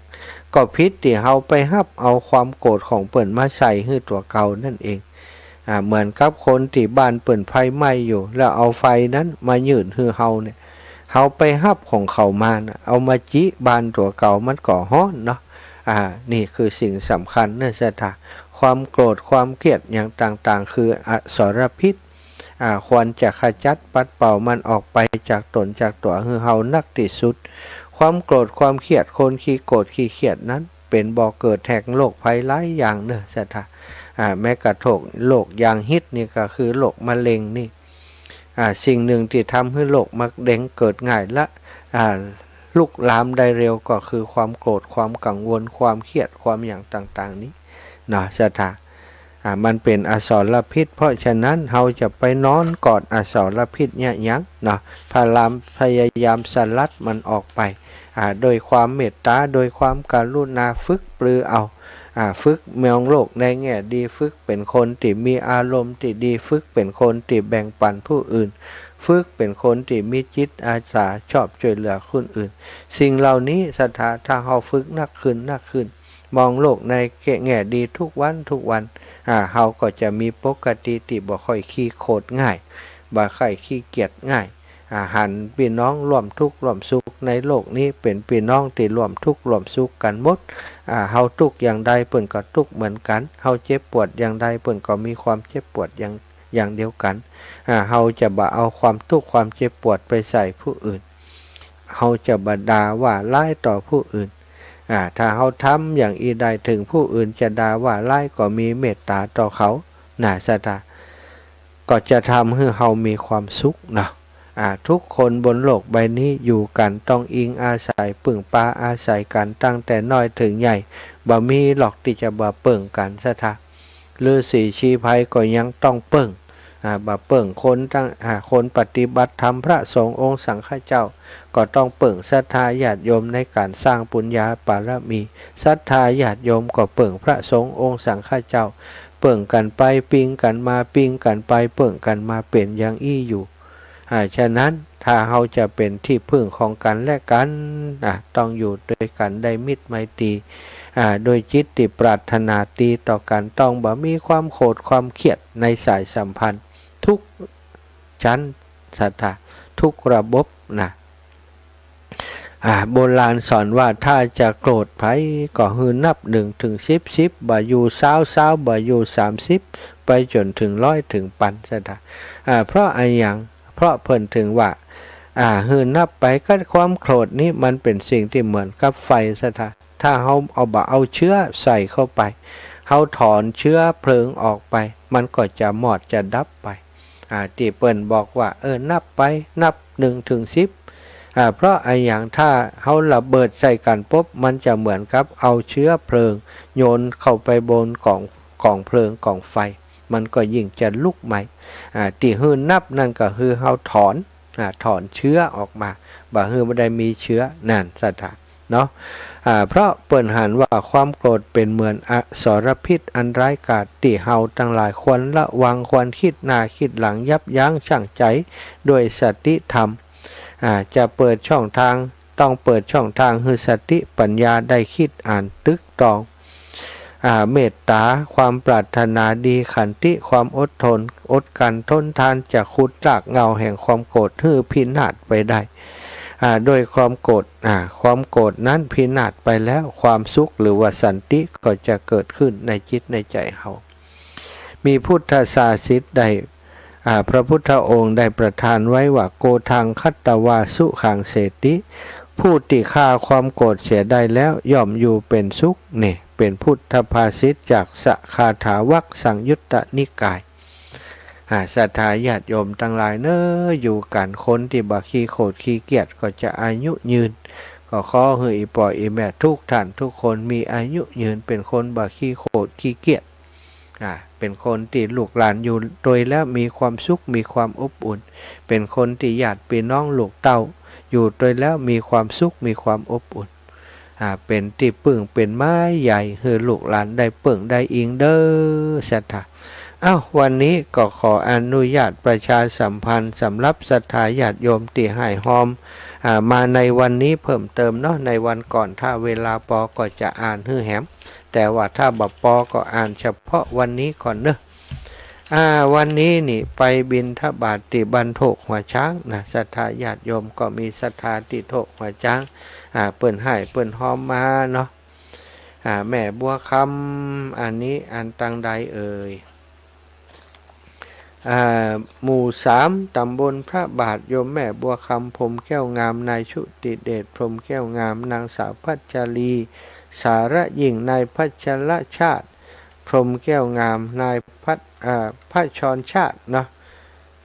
ก็ผิดตี้เฮาไปฮับเอาความโกรธของเปิ้นมาใส่หื้อตั๋วเก่านั่นเอง อ่า เหมือนกับคนตี้บ้านเปิ้นไฟไหม้อยู่ แล้วเอาไฟนั้นมายื่นหื้อเฮาเนี่ย เฮาไปฮับของเขามานะ เอามาจิบ้านตั๋วเก่า มันก็ฮ้อนเนาะ อ่า นี่คือสิ่งสำคัญเนอะศรัทธา ความโกรธความเกลียดอย่างต่างๆ คืออสรพิษ อ่า ควรจะขจัดปัดเป่ามันออกไปจากต๋นจากตั๋วหื้อเฮานักตี้สุด ความโกรธความเกลียด คนขี้โกรธขี้เกลียดนั้น เป๋นบ่อเกิดแห่งโรคภัยหลายอย่างเนอะศรัทธา อ่า แม้กระทั่งโรคอย่างฮิตนี่ก็คือโรคมะเร็งนี่ อ่า สิ่งหนึ่งตี้ทำหื้อโรคมะเร็งเกิดง่ายและ อ่า ลุกลามได้เร็วก็คือความโกรธ ความกังวล ความเกลียด ความอย่างต่างๆ นี้เนาะศรัทธา อ่า มันเป๋นอสรพิษ เพราะฉะนั้นเฮาจะไปนอนกอดอสรพิษเนี่ยหยังเนาะ พยายาม พยายามสลัดมันออกไป อ่า โดยความเมตตา โดยความกรุณา ฝึกปรือเอา อ่า ฝึกมองโลกในแง่ดี ฝึกเป๋นคนตี้มีอารมณ์ตี้ดี ฝึกเป๋นคนตี้แบ่งปันผู้อื่น ฝึกเป๋นคนตี้มีจิตอาสาชอบช่วยเหลือคนอื่น สิ่งเหล่านี้ศรัทธา ถ้าเฮาฝึกนักขึ้นนักขึ้น มองโลกในแง่ดีทุกวันทุกวัน อ่า เฮาก็จะมีปกติตี้บ่ค่อยขี้โขดง่าย บ่ค่อยขี้เกลียดง่าย อ่า หันปี้น้องร่วมทุกข์ร่วมสุขในโลกนี้ เป๋นปี้น้องตี้ร่วมทุกข์ร่วมสุขกั๋นหมด อ่า เฮาทุกข์อย่างใดเปิ้นก็ทุกข์เหมือนกั๋น เฮาเจ็บปวดอย่างใดเปิ้นก็มีความเจ็บปวดอย่าง อย่างเดียวกั๋น อ่า เฮาจะบ่เอาความทุกข์ความเจ็บปวดไปใส่ผู้อื่น เฮาจะบ่ด่าว่าร้ายต่อผู้อื่น อ่า ถ้าเฮาทำอย่างอี้ได้ เถิงผู้อื่นจะด่าว่าร้ายก็มีเมตตาต่อเขา นะศรัทธา ก็จะทำหื้อเฮามีความสุขเนาะ อ่า ทุกคนบนโลกใบนี้อยู่กั๋นต้องอิงอาศัย พึ่งปาอาศัยกั๋นตั้งแต่น้อยเถิงใหญ่ บ่มีหรอกตี้จะบ่เปิ้งกั๋นศรัทธา ฤๅษีชีไพรก็ยังต้องเปิ้ง อ่า บ่เปิ้งคนตั้ง อ่า คนปฏิบัติธรรม พระสงฆ์องค์สังฆเจ้า ก็ต้องเปิ้งศรัทธาญาติโยมในก๋านสร้างปุญญาบารมี ศรัทธาญาติโยมก็เปิ้งพระสงฆ์องค์สังฆเจ้า เปิ้งกั๋นไปปิ้งกั๋นมา ปิ้งกั๋นไปปิ้งกั๋นมา เป๋นอย่างอี้อยู่ อ่า ฉะนั้นถ้าเฮาจะเป๋นตี้พึ่งของกั๋นและกั๋น อ่า ต้องอยู่ตวยกั๋นได้มิตรไมตรี อ่า โดยจิตตี้ปรารถนาดีต่อกั๋น ต้องบ่มีความโขดความเคียดในสายสัมพันธ์ ทุกชั้นศรัทธา ทุกระบบนะ อ่า โบราณสอนว่าถ้าจะโกรธใผก็หื้อนับหนึ่งเถิงสิบ สิบบ่อยู่ ซาว ซาวบ่อยู่ สามสิบ ไปจ๋นเถิงร้อยเถิงปันศรัทธา อ่า เพราะอะหยัง เพราะเปิ้นเถิงว่า อ่า หื้อนับไป กั๋นความโกรธนี้มันเป๋นสิ่งตี้เหมือนกับไฟศรัทธา ถ้าเฮาเอา บ่เอาเชื้อใส่เข้าไป เฮาถอนเชื้อเพลิงออกไป มันก็จะมอดจะดับไป อ่า ตี้เปิ้นบอกว่า เออ นับไป นับหนึ่งเถิงสิบ อ่า เพราะอะหยัง ถ้าเฮาระเบิดใส่กั๋นปุ๊บ มันจะเหมือนกับเอาเชื้อเพลิงโยนเข้าไปบนก๋อง ก๋องเพลิงก๋องไฟ มันก็ยิ่งจะลุกไหม้ อ่า ตี้หื้อนับนั่นก็คือเฮาถอน อ่า ถอนเชื้อออกมา บ่หื้อบ่ได้มีเชื้อ นั่นศรัทธา เนาะ อ่า เพราะเปิ้นหันว่าความโกรธเป๋นเหมือนอสรพิษอันร้ายกาจ ตี้เฮาตังหลายควรระวัง ควรกึ๊ดหน้ากึ๊ดหลัง ยับยั้งชั่งใจ๋ด้วยสติธรรม อ่า จะเปิดช่องตาง ต้องเปิดช่องตางหื้อสติปัญญาได้กึ๊ดอ่านตึกตอง อ่า เมตตา ความปรารถนาดี ขันติ ความอดทน อดกลั้นทนทาน จะขุดรากเหง้าแห่งความโกรธหื้อพินาศไปได้ อ่า โดยความโกรธ อ่า ความโกรธนั้นพินาศไปแล้ว ความสุขหรือว่าสันติก็จะเกิดขึ้นในจิตในใจ๋เฮา มีพุทธศาสิตได้ อ่า พระพุทธองค์ได้ประทานไว้ว่า โกธัง ขัตวา สุขัง เสติ ผู้ตี้ฆ่าความโกรธเสียได้แล้ว ย่อมอยู่เป๋นสุข นี่เป๋นพุทธภาษิตจากสคาถาวรรคสังยุตตนิกาย อ่า ศรัทธาญาติโยมตังหลายเน่อ อยู่กั๋นคนตี้บ่ขี้โขดขี้เกียจก็จะอายุยืน ก็ขอหื้ออี่ป้ออี่แม่ทุกท่านทุกคนมีอายุยืน เป๋นคนบ่ขี้โขดขี้เกียจ อ่า เป๋นคนตี้ลูกหลานอยู่ตวยแล้วมีความสุขมีความอบอุ่น เป๋นคนตี้ญาติปี้น้องลูกเต้าอยู่ตวยแล้วมีความสุขมีความอบอุ่น อ่า เป๋นตี้ปึ้งเป๋นไม้ใหญ่หื้อลูกหลานได้เปิ้งได้อิงเน่อ ศรัทธา เอ้า วันนี้ก็ขออนุญาตประชาสัมพันธ์สำหรับศรัทธาญาติโยมตี้ห้ายฮอม อ่า มาในวันนี้เพิ่มเติมเนาะ ในวันก่อนถ้าเวลาปอก็จะอ่านหื้อแหม แต่ว่าถ้าบ่ปอก็อ่านเฉพาะวันนี้ก่อนเนาะ อ่า วันนี้นี่ไปบิณฑบาตตี้บ้านโทกหัวจ๊างนะ ศรัทธาญาติโยมก็มีศรัทธาตี้โทกหัวจ๊าง อ่า เปิ้นห้ายเปิ้นฮอมมาเนาะ อ่า แม่บัวคำ อันนี้อันตังใดเอ่ย อ่า หมู่สาม ต๋ำบลพระบาท โยมแม่บัวคำ พรหมแก้วงาม นายชุติเดช พรหมแก้วงาม นางสาวพัชรี สารยิ่ง นายพัชรชาติ พรหมแก้วงาม นายพัช อ่า พระชรชาติเนาะ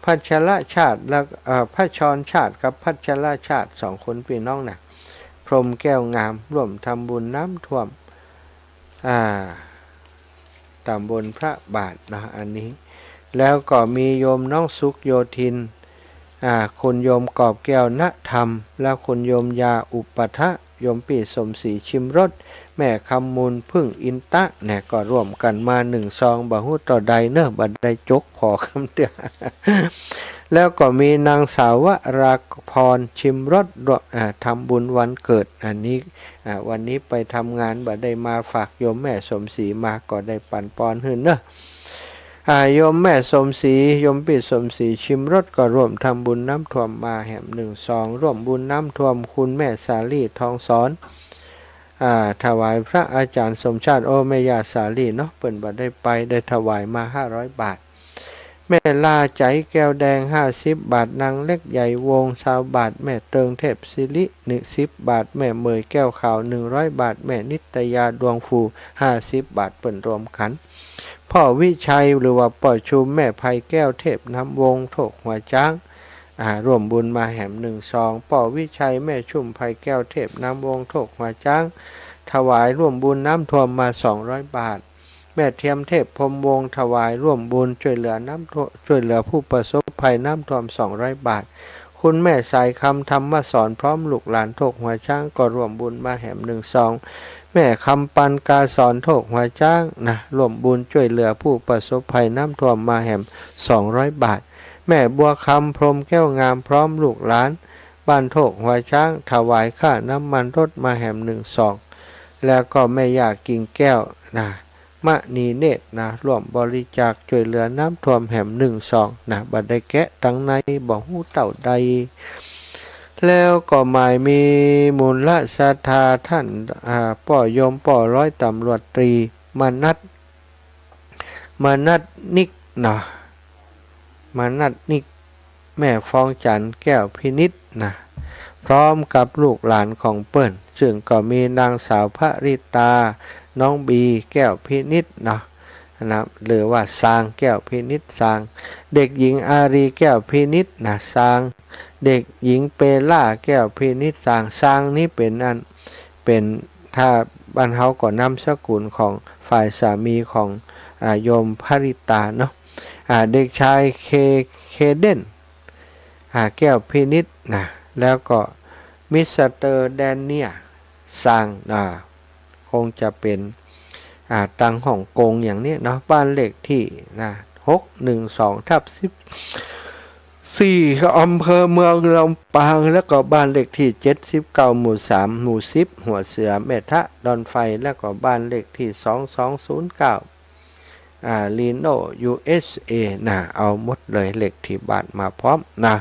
พัชรชาติ แล้ว อ่า พระชรชาติกับพัชรชาติ สองคนปี้น้องนะ พรหมแก้วงาม ร่วมทำบุญน้ำท่วม อ่า ต๋ำบลพระบาทเนาะ อันนี้ แล้วก็มีโยมน้องสุขโยธิน อ่า คุณโยมกอบแก้วณธรรม แล้วคุณโยมยาอุปัฏฐะ โยมปี้สมศรีชิมรส แม่คำมูลพึ่งอินตะ เนี่ย ก็ร่วมกั๋นมาหนึ่งซอง บ่ฮู้เต้าใดเนาะ บ่ได้จกผ่อคำเตื้อ แล้วก็มีนางสาววราพรชิมรส ร่วม อ่า ทำบุญวันเกิด อันนี้ อ่า วันนี้ไปทำงานบ่ได้มา ฝากโยมแม่สมศรีมา ก็ได้ปั๋นปอนหื้อเนาะ อ่า โยมแม่สมศรี โยมปี้สมศรีชิมรส ก็ร่วมทำบุญน้ำท่วมมาแหมหนึ่งซอง ร่วมบุญน้ำท่วม คุณแม่สาลี่ ทองสอน อ่า ถวายพระอาจารย์สมชาติ โอ้ แม่ย่าสาลี่เนาะ เปิ้นบ่ได้ไป ได้ถวายมาห้าร้อยบาท แม่ล่าใจ๋แก้วแดง ห้าสิบบาท นางเล็กใหญ่วงศ์ ซาวบาท แม่เติงเทพศิริ หนึ่ง สิบบาท แม่เหมยแก้วขาว หนึ่งร้อยบาท แม่นิตยาดวงฟู ห้าสิบบาท เปิ้นรวมกั๋น ป้อวิชัย หรือว่าป้อชุม แม่ไพแก้วเทพนามวงศ์ โทกหัวจ๊าง อ่า ร่วมบุญมาแหมหนึ่งซอง ป้อวิชัย แม่ชุม ไพแก้วเทพนามวงศ์ โทกหัวจ๊าง ถวายร่วมบุญน้ำท่วมมาสองร้อยบาท แม่เทียมเทพพรหมวงศ์ ถวายร่วมบุญจ้วยเหลือน้ำท่วม จ้วยเหลือผู้ประสบภัยน้ำท่วมสองร้อยบาท คุณแม่สายคำ ธรรมสอน พร้อมลูกหลานโทกหัวจ๊าง ก็ร่วมบุญมาแหมหนึ่งซอง แม่คำปัน กาสอน โทกหัวจ๊าง นะ ร่วมบุญจ้วยเหลือผู้ประสบภัยน้ำท่วมมาแหมสองร้อยบาท แม่บัวคำ พรหมแก้วงาม พร้อมลูกหลานบ้านโทกหัวจ๊าง ถวายค่าน้ำมันรถมาแหมหนึ่งซอง แล้วก็แม่ย่ากิ่งแก้ว นะ มณีเนตร นะ ร่วมบริจาคจ้วยเหลือน้ำท่วมแหมหนึ่งซอง นะ บ่ได้แกะตังใน บ่ฮู้เต้าใด แล้วก็หมายมีมูลศรัทธาต้าน อ่า ป้อโยมป้อร้อยตำรวจตรี มนัส มนัสนิก นะ มนัสนิก แม่ฟองจันทร์ แก้วพินิจ นะ พร้อมกับลูกหลานของเปิ้น ซึ่งก็มีนางสาวพริตา น้องบี แก้วพินิจ เนาะ นะ หรือว่าซาง แก้วพินิจ ซาง เด็กหญิงอารี แก้วพินิจ นะ ซาง เด็กหญิงเปล่า แก้วพินิจ ซาง ซางนี้เป๋นอัน เป๋น ถ้าบ้านเฮาก็นามสกุลของฝ่ายสามีของ อ่า โยมพริตาเนาะ อ่า เด็กชายเค เคเดน อ่า แก้วพินิจ นะ แล้วก็มิสเตอร์แดนเนียล ซาง อ่า คงจะเป๋น อ่า ตังฮ่องกงอย่างนี้เนาะ บ้านเลขที่ นะ หกหนึ่งสองทับสิบสี่ อำเภอเมืองลำปาง แล้วก็บ้านเลขที่เจ็ดสิบเก้า หมู่สาม หมู่สิบ หัวเสือ แม่ทะ ดอนไฟ แล้วก็บ้านเลขที่สองสองศูนย์เก้า อ่า รีโน่ ยูเอสเอ นะ เอาหมดเลย เลขที่บ้านมาพร้อม นะ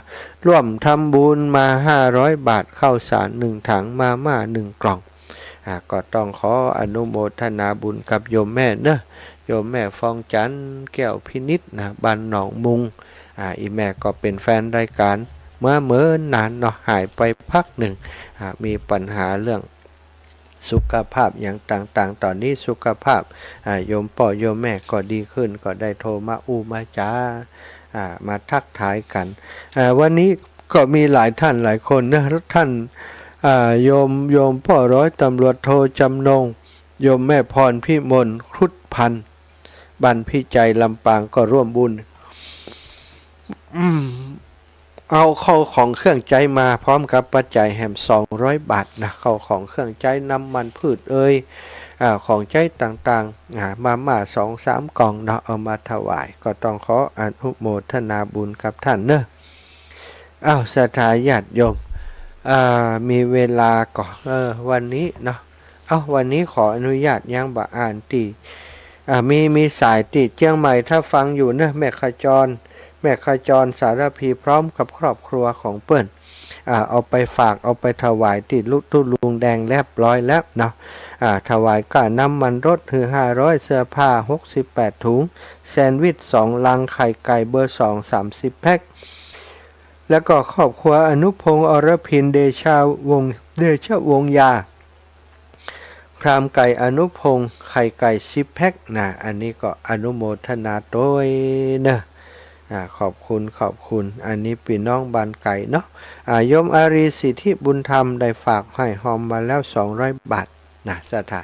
ร่วมทำบุญมาห้าร้อยบาท ข้าวสารหนึ่งถัง มาม่าหนึ่งกล่อง อ่า ก็ต้องขออนุโมทนาบุญกับโยมแม่เนาะ โยมแม่ฟองจันทร์ แก้วพินิจ นะ บ้านหนองมุง อ่า อี่แม่ก็เป๋นแฟนรายก๋านมาเมินนานเนาะ หายไปพักนึ่ง อ่า มีปัญหาเรื่องสุขภาพอย่างต่างๆ ต๋อนนี้สุขภาพ อ่า โยมป้อโยมแม่ก็ดีขึ้น ก็ได้โทรมาอู้มาจ๋า อ่า มาทักทายกั๋น อ่า วันนี้ก็มีหลายต้านหลายคนนะ ต้าน อ่า โยม โยมป้อร้อยตำรวจโทจ๋ำนง โยมแม่พรพิมล ครุฑพันธ์ บ้านพิจัย ลำปาง ก็ร่วมบุญ อืม เอาเข้าของเครื่องใจ๊มาพร้อมกับปัจจัยแหมสองร้อยบาทนะ เข้าของเครื่องใจ๊ น้ำมันพืชเอย อ่า ของใจ๊ต่างๆ อ่า มาม่าสองสามกล่องเนาะ เอามาถวาย ก็ต้องขออนุโมทนาบุญกับต้านเนาะ อ้าว ศรัทธาญาติโยม อ่า มีเวลาก็ เออ วันนี้เนาะ เอ้า วันนี้ขออนุญาตยังบ่อ่านตี้ อ่า มี มีสายตี้เจียงใหม่ ถ้าฟังอยู่เนาะ แม่ขจร แม่ขจร สารภี พร้อมกับครอบครัวของเปิ้น อ่า เอาไปฝาก เอาไปถวายตี้ลุ ตุ๊ลุงแดงเรียบร้อยแล้วเนาะ อ่า ถวายก้าน้ำมันรถหื้อห้าร้อย เสื้อผ้าหกสิบแปดถุง แซนด์วิชสองลัง ไข่ไก่เบอร์สอง สามสิบแพ็ค แล้วก็ครอบครัวอนุพงษ์ อรพิน เดชะวงศ์ เดชะวงศ์ยา ครามไก่อนุพงษ์ ไข่ไก่สิบแพ็คนะ อันนี้ก็อนุโมทนาตวยเนาะ อ่า ขอบคุณ ขอบคุณ อันนี้ปี้น้องบ้านไก๋เนาะ อ่า โยมอารี สิทธิบุญธรรม ได้ฝากห้อยฮอมมาแล้วสองร้อยบาทนะ ศรัทธา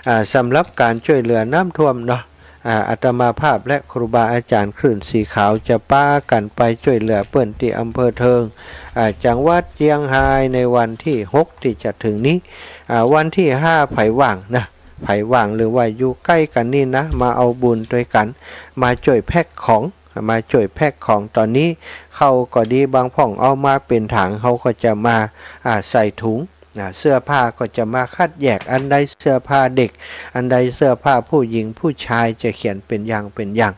อ่า สำหรับก๋านจ้วยเหลือน้ำท่วมเนาะ อ่า อาตมาภาพและครูบาอาจ๋ารย์คลื่นสีขาวจะปากั๋นไปจ้วยเหลือเปิ้นตี้อำเภอเทิง อ่า จังหวัดเจียงฮายในวันตี้หกตี้จะเถิงนี้ อ่า วันตี้ห้า ใผว่างนะ ใผว่างหรือว่าอยู่ใก้กั๋นนี่นะ มาเอาบุญตวยกั๋น มาจ้วยแพ็คของ มาจ้วยแพ็คของ ต๋อนนี้ข้าวก็ดี บางพ่องเอามาเป๋นถัง เฮาก็จะมา อ่า ใส่ถุง อ่า เสื้อผ้าก็จะมาคัดแยก อันใดเสื้อผ้าเด็ก อันใดเสื้อผ้าผู้หญิงผู้ชาย จะเขียนเป๋นอย่างเป๋นอย่าง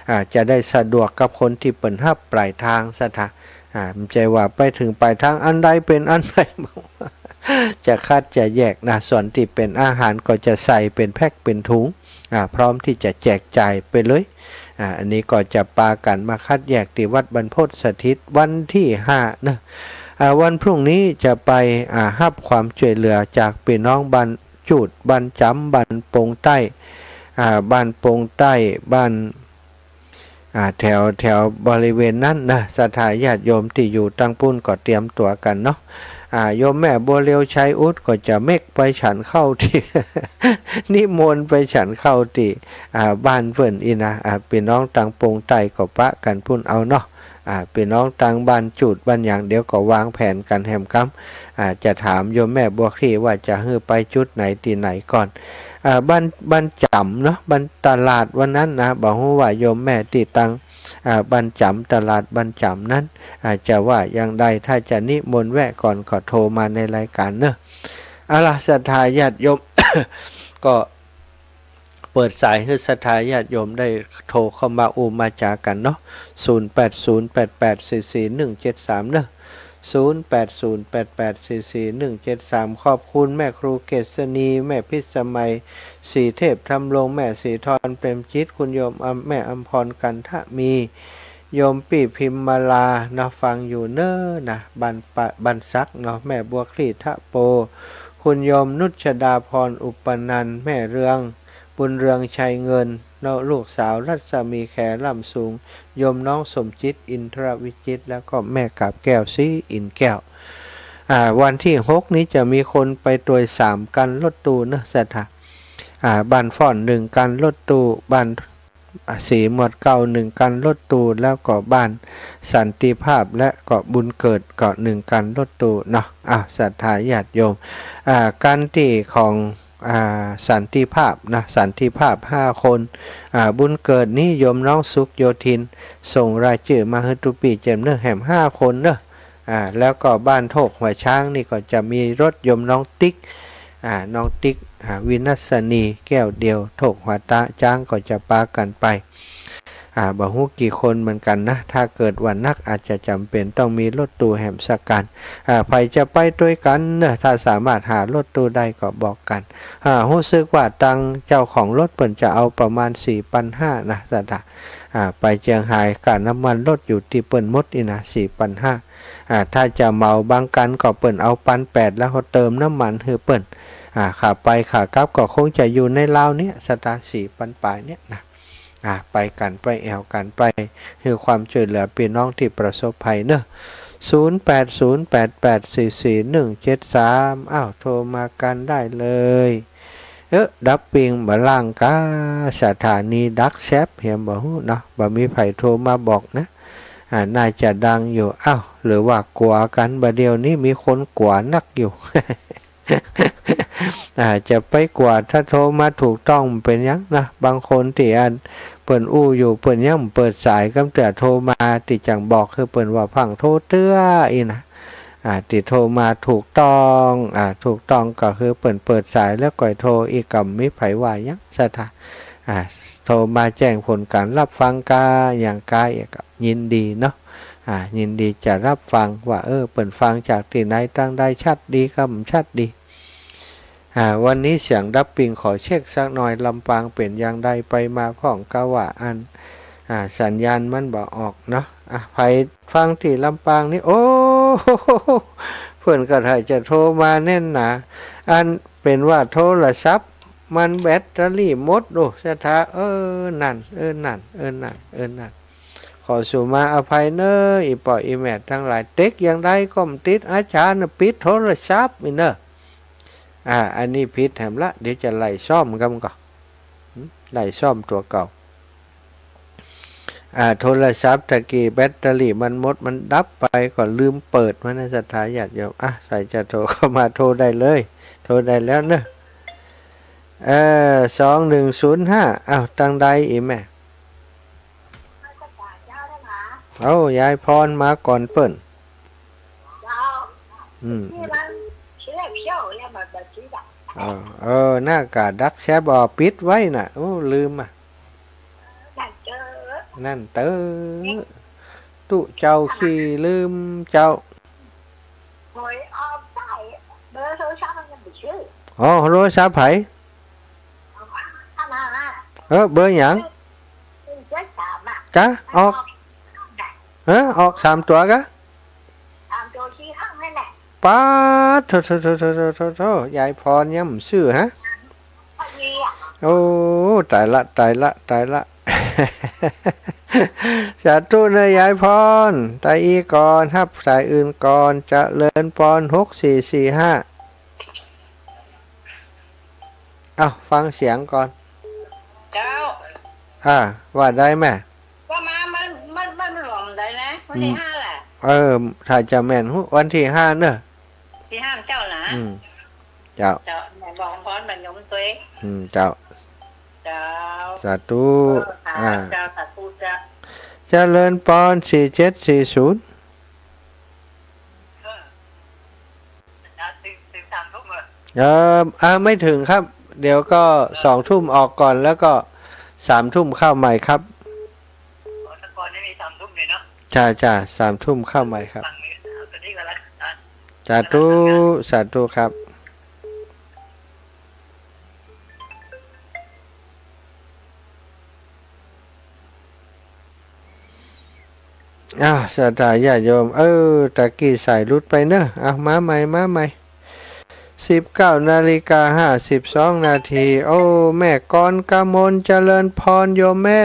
อ่า จะได้สะดวกกับคนตี้เปิ้นฮับป๋ายตาง ศรัทธา อ่า บ่ใจ้ว่าไปเถิงป๋ายตาง อันใดเป๋นอันใด จะคัดจะแยกนะ ส่วนตี้เป๋นอาหารก็จะใส่เป๋นแพ็คเป๋นถุง อ่า พร้อมตี้จะแจกจ่ายไปเลย อ่า อันนี้ก็จะปากั๋นมาคัดแยกตี้วัดบรรพตสถิต วันตี้ห้าเนาะ อ่า วันพรุ่งนี้จะไป อ่า ฮับความจ้วยเหลือจากปี้น้องบ้านจูด บ้านจ๋ำ บ้านปงใต้ อ่า บ้านปงใต้ บ้าน อ่า แถว แถวบริเวณนั้นนะ ศรัทธาญาติโยมตี้อยู่ตังปุ้นก็เตรียมตั๋วกั๋นเนาะ อ่า โยมแม่บัวเรียว ชัยอุด ก็จะเม็กไปฉันข้าวตี้ นิมนต์ไปฉันข้าวตี้ อ่า บ้านเปิ้นอี้นะ อ่า ปี้น้องตังปงใต้ก็ปะกั๋นปุ้นเอาเนาะ อ่า ปี้น้องตังบ้านจูดบ้านหยัง เดี๋ยวก็วางแผนกั๋นแหมกำ อ่า จะถามโยมแม่บัวคลี่ว่าจะหื้อไปจุดไหนตี้ไหนก่อน อ่า บ้าน บ้านจ๋ำเนาะ บ้านตลาดวันนั้นนะ บ่ฮู้ว่าโยมแม่ตี้ตัง อ่า บ้านจ๋ำ ตลาดบ้านจ๋ำนั้น อ่า จะว่าอย่างใด ถ้าจะนิมนต์แวะก่อนก็โทรมาในรายก๋านเนาะ เอาล่ะ ศรัทธาญาติโยม ก็เปิดสายหื้อศรัทธาญาติโยมได้โทรเข้ามาอู้มาจ๋ากั๋นเนาะ ศูนย์แปดศูนย์แปดแปดสี่สี่หนึ่งเจ็ดสามเนาะ ศูนย์แปดศูนย์แปดแปดสี่สี่หนึ่งเจ็ดสาม ขอบคุณแม่ครูเกษณี แม่พิสมัย ศรีเทพธรรมรงค์ แม่ศรีธรเปรมจิต คุณโยมอำ แม่อำพร กันทะมี โยมปี้พิมมาลานะ ฟังอยู่เน้อนะ บ้านปะ บ้านสักเนาะ แม่บัวคลี่ทะโป คุณโยมนุชดาพร อุปนันท์ แม่เรือง บุญเรือง ชัยเงินเนาะ ลูกสาวรัศมี แขล่ำสูง โยมน้องสมจิต อินทรวิจิตร แล้วก็แม่กาบแก้ว ศรีอินแก้ว อ่า วันตี้หกนี้จะมีคนไปตวยสามคันรถตู้เนาะ ศรัทธา อ่า บ้านฟ้อนหนึ่งคันรถตู้ บ้าน อ่า ศรีหมวดเกล้าหนึ่งคันรถตู้ แล้วก็บ้านสันติภาพและก็บุญเกิดก็หนึ่งคันรถตู้เนาะ อ้าว ศรัทธาญาติโยม อ่า คันตี้ของ อ่า สันติภาพนะ สันติภาพห้าคน อ่า บุญเกิดนี้โยมน้องสุขโยธิน ส่งรายจื้อมาหื้อตุ๊ปี้เจ้มเนาะ แหมห้าคนเนาะ อ่า แล้วก็บ้านโทกหัวช้างนี่ก็จะมีรถโยมน้องติ๊ก อ่า น้องติ๊ก อ่า วินัสสนี แก้วเดียว โทกหัวตะ จ๊างก็จะปากั๋นไป อ่า บ่ฮู้กี่คนเหมือนกั๋นนะ ถ้าเกิดว่านักอาจจะจ๋ำเป๋นต้องมีรถตู้แหมสักคัน อ่า ใผจะไปตวยกั๋นเนาะ ถ้าสามารถหารถตู้ได้ก็บอกกั๋น อ่า ฮู้สึกว่าตังเจ้าของรถเปิ้นจะเอาประมาณสี่ปันห้านะ ศรัทธา อ่า ไปเจียงฮาย ค่าน้ำมันรถอยู่ตี้เปิ้นหมดอี้นะ สี่ปันห้า อ่า ถ้าจะเหมาบางคันก็เปิ้นเอาปันแปด แล้วก็เติมน้ำมันหื้อเปิ้น อ่า ขาไปขากลับก็คงจะอยู่ในราวเนี้ย ศรัทธา สี่ปันปลายเนี้ยนะ อ่า ไปกั๋นไป แอ่วกั๋นไป หื้อความจ้วยเหลือปี้น้องตี้ประสบภัยเนาะ ศูนย์แปดศูนย์แปดแปดสี่สี่หนึ่งเจ็ดสาม อ้าว โทรมากั๋นได้เลย เออ ดับปิ้งบ่ล้างกา สถานีดักแซบ เหียบ่ฮู้เนาะ บ่มีใผโทรมาบอกนะ อ่า น่าจะดังอยู่ อ้าว หรือว่ากั๋วกั๋น บ่าเดี่ยวนี้มีคนกั๋วนักอยู่ อ่า จะไปกั๋ว ถ้าโทรมาถูกต้องบ่เป๋นหยังนะ บางคนตี้อันเปิ้นอู้อยู่ เปิ้นยังบ่เปิดสาย กำเตื้อโทรมา ตี้จั่งบอกหื้อเปิ้นว่าฟั่งโทรเตื้ออี้นะ อ่า ตี้โทรมาถูกต้อง อ่า ถูกต้องก็คือเปิ้นเปิดสายแล้วก่อยโทร อี้ก็บ่มีใผว่าหยัง ศรัทธา อ่า โทรมาแจ้งผลก๋านฮับฟังกา หยังกา อี้ก็ยินดีเนาะ อ่า ยินดีจะฮับฟังว่า เออ เปิ้นฟังจากตี้ไหน ตังใด ชัดดีกำบ่ชัดดี อ่า วันนี้เสียงดับปิ้ง ขอเช็คสักหน่อย ลำปางเป๋นอย่างใด ไปมาพ่อง กาว่าอัน อ่า สัญญาณมันบ่ออกเนาะ อ่ะ ใผฟังตี้ลำปางนี่ โอ้ เปิ้นก็ถ้าจะโทรมาแน่นหนา อันเป๋นว่าโทรศัพท์มันแบตเตอรี่หมด โอ้ ศรัทธา เออ นั่น เออ นั่น เออ นั่น เออ นั่น ขอสูมาอภัยเน่อ อี่ป้ออี่แม่ตังหลาย เต๊กอย่างใดก็บ่ติด อาจ๋ารย์น่ะปิดโทรศัพท์อี้เน่อ อ่า อันนี้ผิดแหมละ เดี๋ยวจะไล่ซ่อมกำก่อ หืม ไล่ซ่อมตั๋วเก่า อ่า โทรศัพท์ตะกี้แบตเตอรี่มันหมด มันดับไป ก็ลืมเปิดมันนะ ศรัทธาญาติโยม อ่ะ ใผจะโทรเข้ามาโทรได้เลย โทรได้แล้วเนอะ เอ่อ สองหนึ่งศูนย์ห้า อ้าว ตังใดอีกแม่ เอ้า ยายพรมาก่อนเปิ้น เจ้า อืม ที่มันเสียเที่ยวแล้วมันบ่คิดอะ เออ เออ หน้ากากดักแซบบ่ปิดไว้น่ะ โอ้ ลืมอ่ะ นั่นเจ้อ นั่นเต๊อะ ตุ๊เจ้าขี้ลืมเจ้า หวยออกได้ เบอร์โทรศัพท์มันยังบ่ชื่อ อ๋อ โทรศัพท์ใผ เอามา เอามา เออ เบอร์หยัง หนึ่งเจ็ดสาม อ่ะ กะ ออก ออก เออ ออกสามตั๋วกะ สามตั๋วสี่ห้างนั่นแหละ ป๊าด โธ่ โธ่ โธ่ ยายพรยังบ่ซื้อฮะ พอดีอ่ะ โอ้ ต๋ายละ ต๋ายละ ต๋ายละ สาธุเน่อยายพร ต๋ายอี้ก่อน ฮับสายอื่นก่อน เจริญพร หกสี่สี่ห้า เอ้า ฟังเสียงก่อน เจ้า อ่า ว่าได้แม่ ว่ามา มัน มัน มันหลวมได้นะ วันที่ อืม ห้าแหละ เออ ถ้าจะแม่น วันที่ห้าเนอะ ที่ห้าเจ้านะ อืม เจ้า เจ้า แม่บอกพรมาโยมตวย อืม เจ้า เจ้า สาธุ เออ ค่ะ อ่า เจ้า สาธุ เจ้า เจริญพร สี่เจ็ดสี่ศูนย์ เออ ถึง ถึงสามทุ่มเหรอ เอ่อ อ่า ไม่ถึงครับ เดี๋ยวก็สองทุ่มออกก่อน แล้วก็สามทุ่มเข้าใหม่ครับ อ๋อ แต่ก่อนนี่มีสามทุ่มเลยเนาะ จ้า จ้า สามทุ่มเข้าใหม่ครับ ฟังนี่ เอาตัวนี้ก่อนละกัน สาธุ สาธุครับ อ้าว ศรัทธาญาติโยม เออ ตะกี้สายหลุดไปเนอะ เอา มาใหม่ มาใหม่ สิบเก้านาฬิกาห้าสิบสองนาที โอ้ แม่กรกมล เจริญพรโยมแม่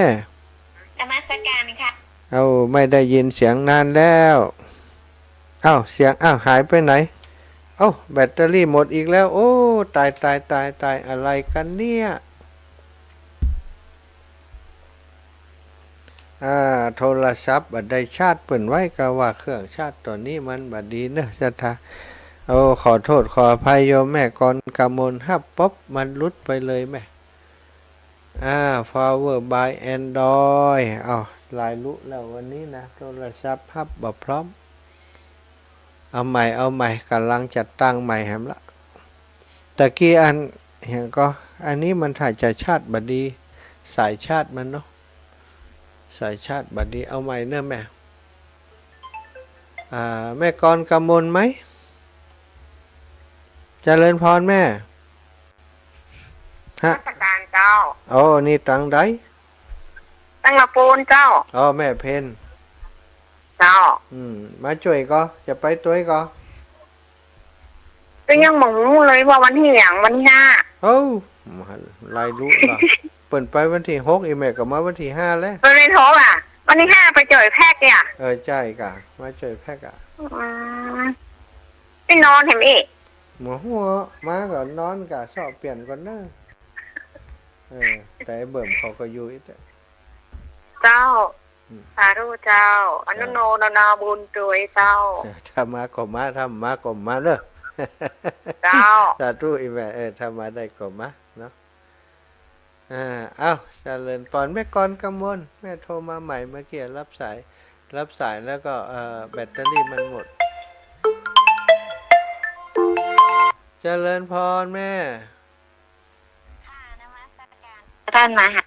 นมัสการค่ะ เอ้า ไม่ได้ยินเสียงนานแล้ว เอ้า เสียง เอ้า หายไปไหน เอ้า แบตเตอรี่หมดอีกแล้ว โอ้ ตาย ตาย ตาย ตาย อะไรกันเนี่ย อ่า โทรศัพท์บ่ได้ชาร์จเปิ้นไว้ กาว่าเครื่องชาร์จตั๋วนี้มันบ่ดีเนอะ ศรัทธา โอ้ ขอโทษขออภัยโยมแม่กรกมล ฮับปุ๊บมันหลุดไปเลยแม่ อ่า Power by Android อ้าว หลายลุแล้ววันนี้นะ โทรศัพท์ฮับบ่พร้อม เอาใหม่ เอาใหม่ ก่ำลังจัดตั้งใหม่แหมละ ตะกี้อัน หยังก่อ อันนี้มันถ้าจะชาร์จบ่ดี สายชาร์จมันเนาะ สายชาร์จบ่ดี เอาใหม่เนอะแม่ อ่า แม่กรกมลไหม เจริญพรแม่ ฮะ นมัสการเจ้า โอ้ นี่ตังใด ตั้งละปูนเจ้า อ๋อ แม่เพ็ญ เจ้า อืม มาจ้วยก่อ จะไปตวยก่อ ก็ยังบ่ฮู้เลยว่าวันตี้หยัง วันตี้ห้า เอ้า บ่หัน ลายรู้ล่ะ เปิ้นไปวันตี้หก อีแม่ก็มาวันตี้ห้าแล้ว เปิ้นเลยโทรอ่ะ วันตี้ห้าไปจ้วยแพ็คเนี่ย เออ ใจ้ก่ะ มาจ้วยแพ็คอ่ะ อืม ไปนอนแถมอีก บ่ฮู้ มาก็นอนก่ะ เซาะเปลี่ยนก่อนเน่อ เออ แต่ไอ้เบิ่มเขาก็อยู่อีก เจ้า อืม สาธุเจ้า อนุโมทนาบุญตวยเจ้า ถ้ามาก็มา ถ้าบ่มาก็บ่มาเน่อ เจ้า สาธุอีแม่ เออ ถ้ามาได้ก็มาเนาะ อ่า เอ้า เจริญพร แม่กรกมล แม่โทรมาใหม่เมื่อกี้ รับสาย รับสายแล้วก็ เอ่อ แบตเตอรี่มันหมด เจริญพรแม่ ค่ะ นมัสการ ท่านมาหา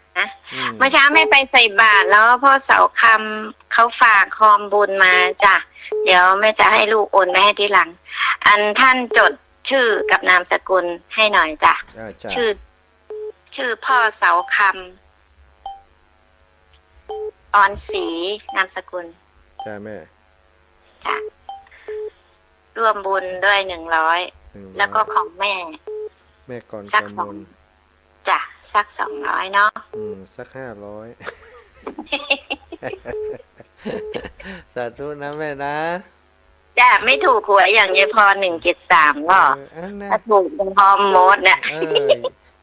อืม เมื่อเช้าแม่ไปใส่บาตรแล้วพ่อเสาคำเขาฝากฮอมบุญมาจ้ะ เดี๋ยวแม่จะให้ลูกโอนไปให้ทีหลัง อันท่านจดชื่อกับนามสกุลให้หน่อยจ้ะ อ่า จ้ะ ชื่อ ชื่อพ่อเสาคำ ออนศรี นามสกุล จ้ะแม่ จ้ะ ร่วมบุญด้วยหนึ่งร้อย หนึ่งร้อย แล้วก็ของแม่ แม่กรกมล สักสอง จ้ะ สักสองร้อยเนาะ อืม สักห้าร้อย สาธุนะแม่นะ จ้ะ ไม่ถูกหวยอย่างยายพร หนึ่งเจ็ดสาม ก็ เออ อันนั้น ถ้าถูกยังพอหมดน่ะ เออ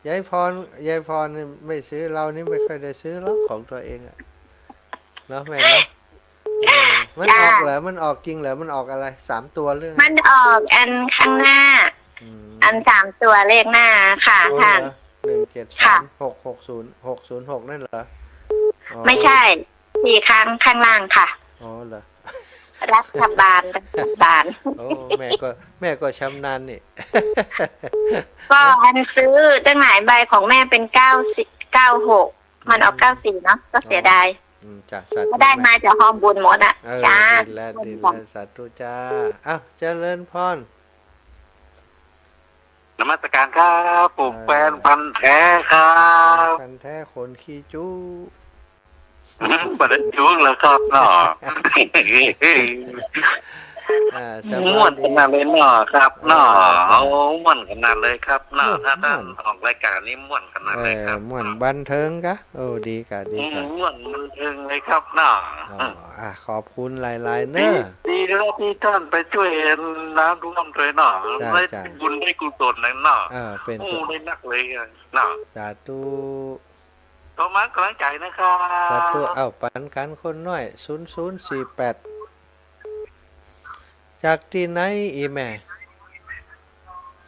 ยายพร ยายพรนี่ไม่ซื้อ เรานี่ไม่ค่อยได้ซื้อหรอกของตัวเองอะ เนาะแม่เนาะ เออ มันออกเหรอ จ้ะ มันออกจริงเหรอ มันออกอะไร สามตัวหรือไง มันออกอันข้างหน้า อืม อันสามตัวเลขหน้าค่ะ อ๋อ ท่าน เหรอ หนึ่งเจ็ดสาม ค่ะ หกหกศูนย์ หกศูนย์หก นั่นเหรอ อ๋อ ไม่ใช่ สี่ครั้งข้างล่างค่ะ อ๋อเหรอ รัฐบาล รัฐบาล โอ้ แม่ก็ แม่ก็ชำนาญนี่ ก็อันซื้อตั้งหลายใบ ของแม่เป็น เก้าสิบ เก้าหก มันออก อืม เก้าสี่ เนาะ ก็เสียดาย อืม จ้ะ สาธุ ก็ได้มาจากฮอมบุญหมดอะ เออ จ้า ดีแล้ว ดีแล้ว สาธุจ้า อ้าว เจริญพร นมัสการครับ ผม เออ แฟนพันธุ์แท้ครับ แฟนพันธุ์แท้คนขี้จุ บ่ได้จุแล้วครับเนาะ อ่า สบายดี ม่วนขนาดเลยเนาะครับเนาะ เออ โอ้ ม่วนขนาดเลยครับเนาะ ม่วน ถ้าท่าน ม่วน ออกรายการนี่ม่วนขนาดเลยครับ เออ ม่วนบันเทิงกะ โอ้ ดีกะ ดีกะ อืม ม่วนบันเทิงเลยครับเนาะ อ๋อ อ่ะ ขอบคุณหลายๆ เน้อ ดี ดีแล้วที่ท่านไปช่วยน้ำท่วมด้วยเนาะ จ้ะ ได้ จ้ะ บุญได้กุศลเลยเนาะ เออ เป๋น โอ้ ได้นักเลยเนาะ สาธุ ขอมากำลังใจนะครับ สาธุ เอ้า ปันกันคนน้อย ศูนย์ศูนย์สี่แปด จากตี้ไหนอีแม่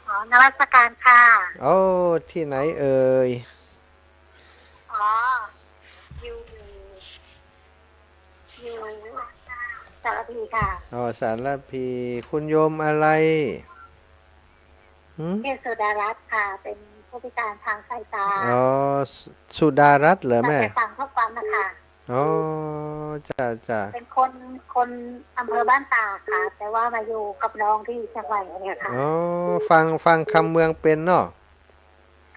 อ๋อ นมัสการค่ะ โอ้ ตี้ไหนเอ่ย อ๋อ อยู่ อยู่สารภีค่ะ อ๋อ สารภี คุณโยมอะไร หืม ชื่อสุดารัตน์ค่ะ เป็นผู้พิการทางสายตา อ๋อ สุ สุดารัตน์เหรอแม่ ตั้งแต่ฟังข้อความนะคะ อ๋อ จ้ะ จ้ะ เป็นคน คนอำเภอบ้านตากค่ะ แต่ว่ามาอยู่กับน้องที่เชียงใหม่เนี่ยค่ะ อ๋อ ฟัง ฟังคำเมืองเป๋นเนาะ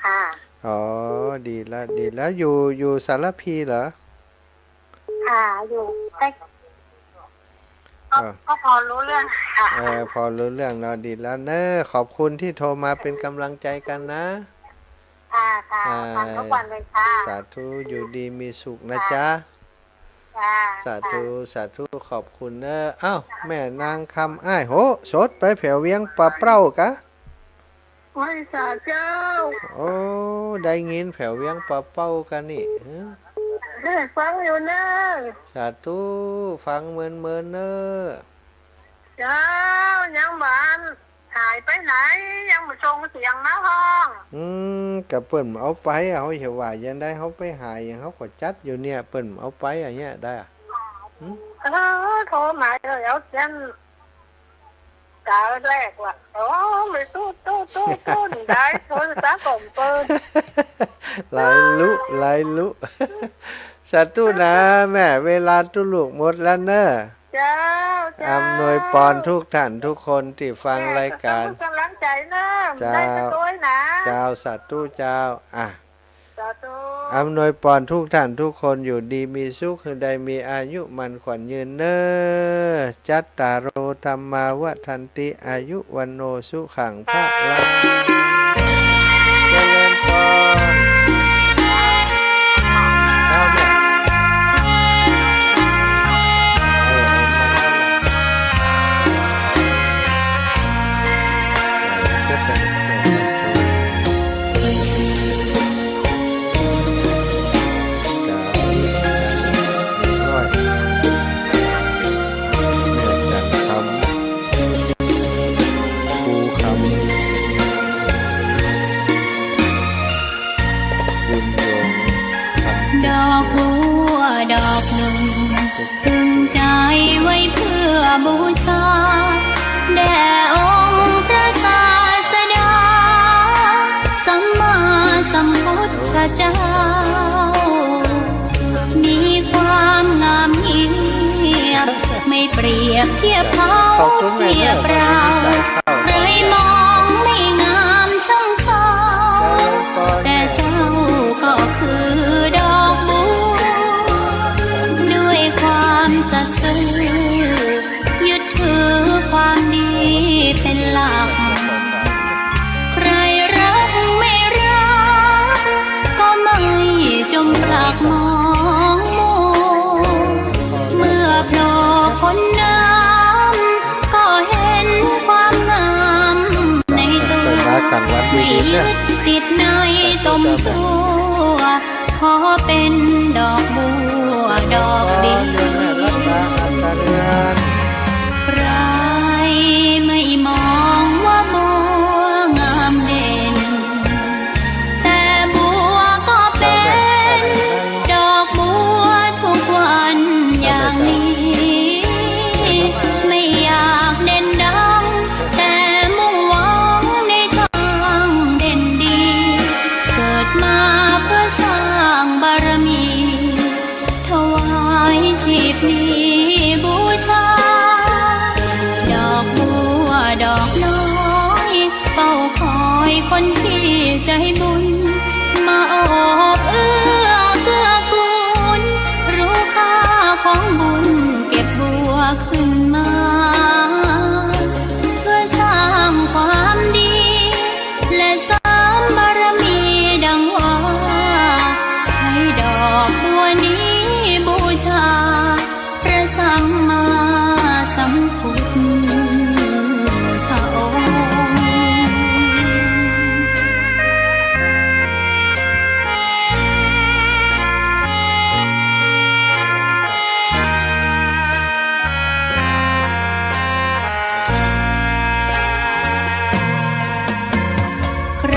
ค่ะ อ๋อ ดีละ ดีละ อยู่ อยู่สารภีเหรอ ค่ะ อยู่ใกล้ ก็ เออ ก็พอรู้เรื่องค่ะ เออ พอรู้เรื่องเนาะ ดีแล้วเน้อ ขอบคุณตี้โทรมาเป๋นกำลังใจกั๋นนะ ค่ะ ค่ะ อ่า ฟังทุกวันเลยค่ะ สาธุ อยู่ดีมีสุขนะจ๊ะ ค่ะ จ้า สาธุ ค่ะ สาธุ ขอบคุณเน้อ อ้าว แม่นางคำอ้าย โห สดไปแผวเวียงป่าเป้ากะ ไหว้สาเจ้า โอ้ ได้ยินแผวเวียงป่าเป้ากะนี่ หือ เออ ฟังอยู่เน้อ สาธุ ฟังเมินๆ เน้อ เจ้า ยังบ่หายไปไหน ยังบ่ส่งเสียงมาฮ้อง อืม กะเปิ้นเอาไปอะ เฮาจะว่ายังได เฮาไปหาหยัง เฮาก็จัดอยู่เนี่ย เปิ้นเอาไปอะเนี่ย ได้อะ หืม เออ โทรมาแล้ว เสียง กาแรกว่ะ โอ้ ไม่ตู้ ตู้ ตู้ ตู้ ได้โทรศัพท์ของเปิ้น หลายลุ หลายลุ สาธุนะแม่ เวลาตุ๊ลูกหมดแล้วเน้อ เจ้า เจ้า อำนวยปอนทุกท่านทุกคนตี้ฟังรายก๋าน แม่ก็ต้องกำลังใจ๋เน้อ จ้า ได้สะตวยนะ เจ้า สาธุเจ้า อ่ะ อำนวยปอนทุกท่านทุกคนอยู่ดีมีสุข หื้อได้มีอายุมั่นขวัญยืนเน้อ จัตตาโร ธัมมา วัฑฒันติ อายุ วัณโณ สุขัง พะลัง เจริญพร เอาแม่ เออ เอามา ดอกบัวดอกหนึ่ง ตึงใจ๋ไว้เพื่อบูชา แด่องค์พระศาสดา สัมมาสัมพุทธเจ้า มีความงามเงียบ ไม่เปรียบเทียบเขาเทียบเรา ใครมองไม่งามช่างเขา แต่เจ้าก็คือดอกบัว ด้วยความสัตย์ซื่อ ยึดถือความดีเป็นหลัก ใครรักไม่รัก ก็ไม่จมปลักมองมัว เมื่อโผล่พ้นน้ำ ก็เห็นความงามในตัว ไม่ยึดติดในตมชั่ว ขอเป็นดอกบัวดอกเดียว ใครไม่มองว่าบัวงามเด่น แต่บัวก็เป็นดอกบัวทุกวันอย่างนี้ ไม่อยากเด่นดัง แต่มุ่งหวังในทางเด่นดี เกิดมาเพื่อสร้างบารมี ถวายชีพนี้บูชา ดอกบัวดอกน้อย เฝ้าคอยคนที่ใจบุญ มาโอบเอื้อเกื้อกูล รู้ค่าของบุญ เก็บบัวขึ้นมา เพื่อสร้างความดี และเสริมบารมีดังว่า ใช้ดอกบัวนี้บูชา พระสัมมาสัมพุทธองค์ ใคร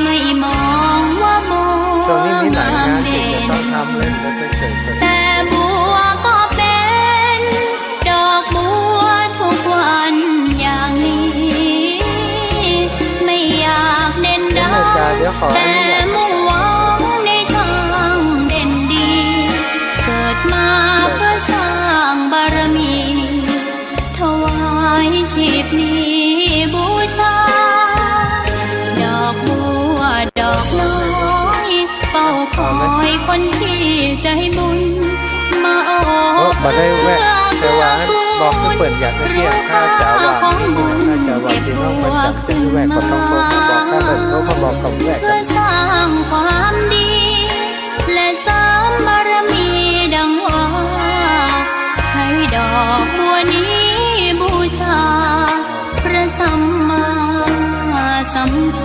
ไม่มองว่าบัว ช่วงนี้มีหลายงานที่จะต้องทำเลย งามเด่น แล้วไปเกิด แต่บัวก็เป็นดอกบัวทุกวันอย่างนี้ ไม่อยากเด่นดัง เดี๋ยวขออนุญาต แต่มุ่งหวังในทางเด่นดี เกิดมาเพื่อสร้างบารมี ถวายชีพนี้บูชา ดอกบัวดอกน้อย เฝ้าคอยคนที่ใจบุญ มาโอบ โอ้ บ่ได้แวะ แต่ว่าบอกคือเปิ้นอยากจะเที่ยว ถ้าจะว่า ของบุญ ถ้าจะว่าพี่น้องมาจับเป็นแวะ ก็ต้องโทรมาบอก ถ้าเปิ้นโทรมาบอกก็แวะ เพื่อสร้างความดี และเสริมบารมีดังว่า ใช้ดอกบัวนี้บูชา พระสัมมาสัมพุ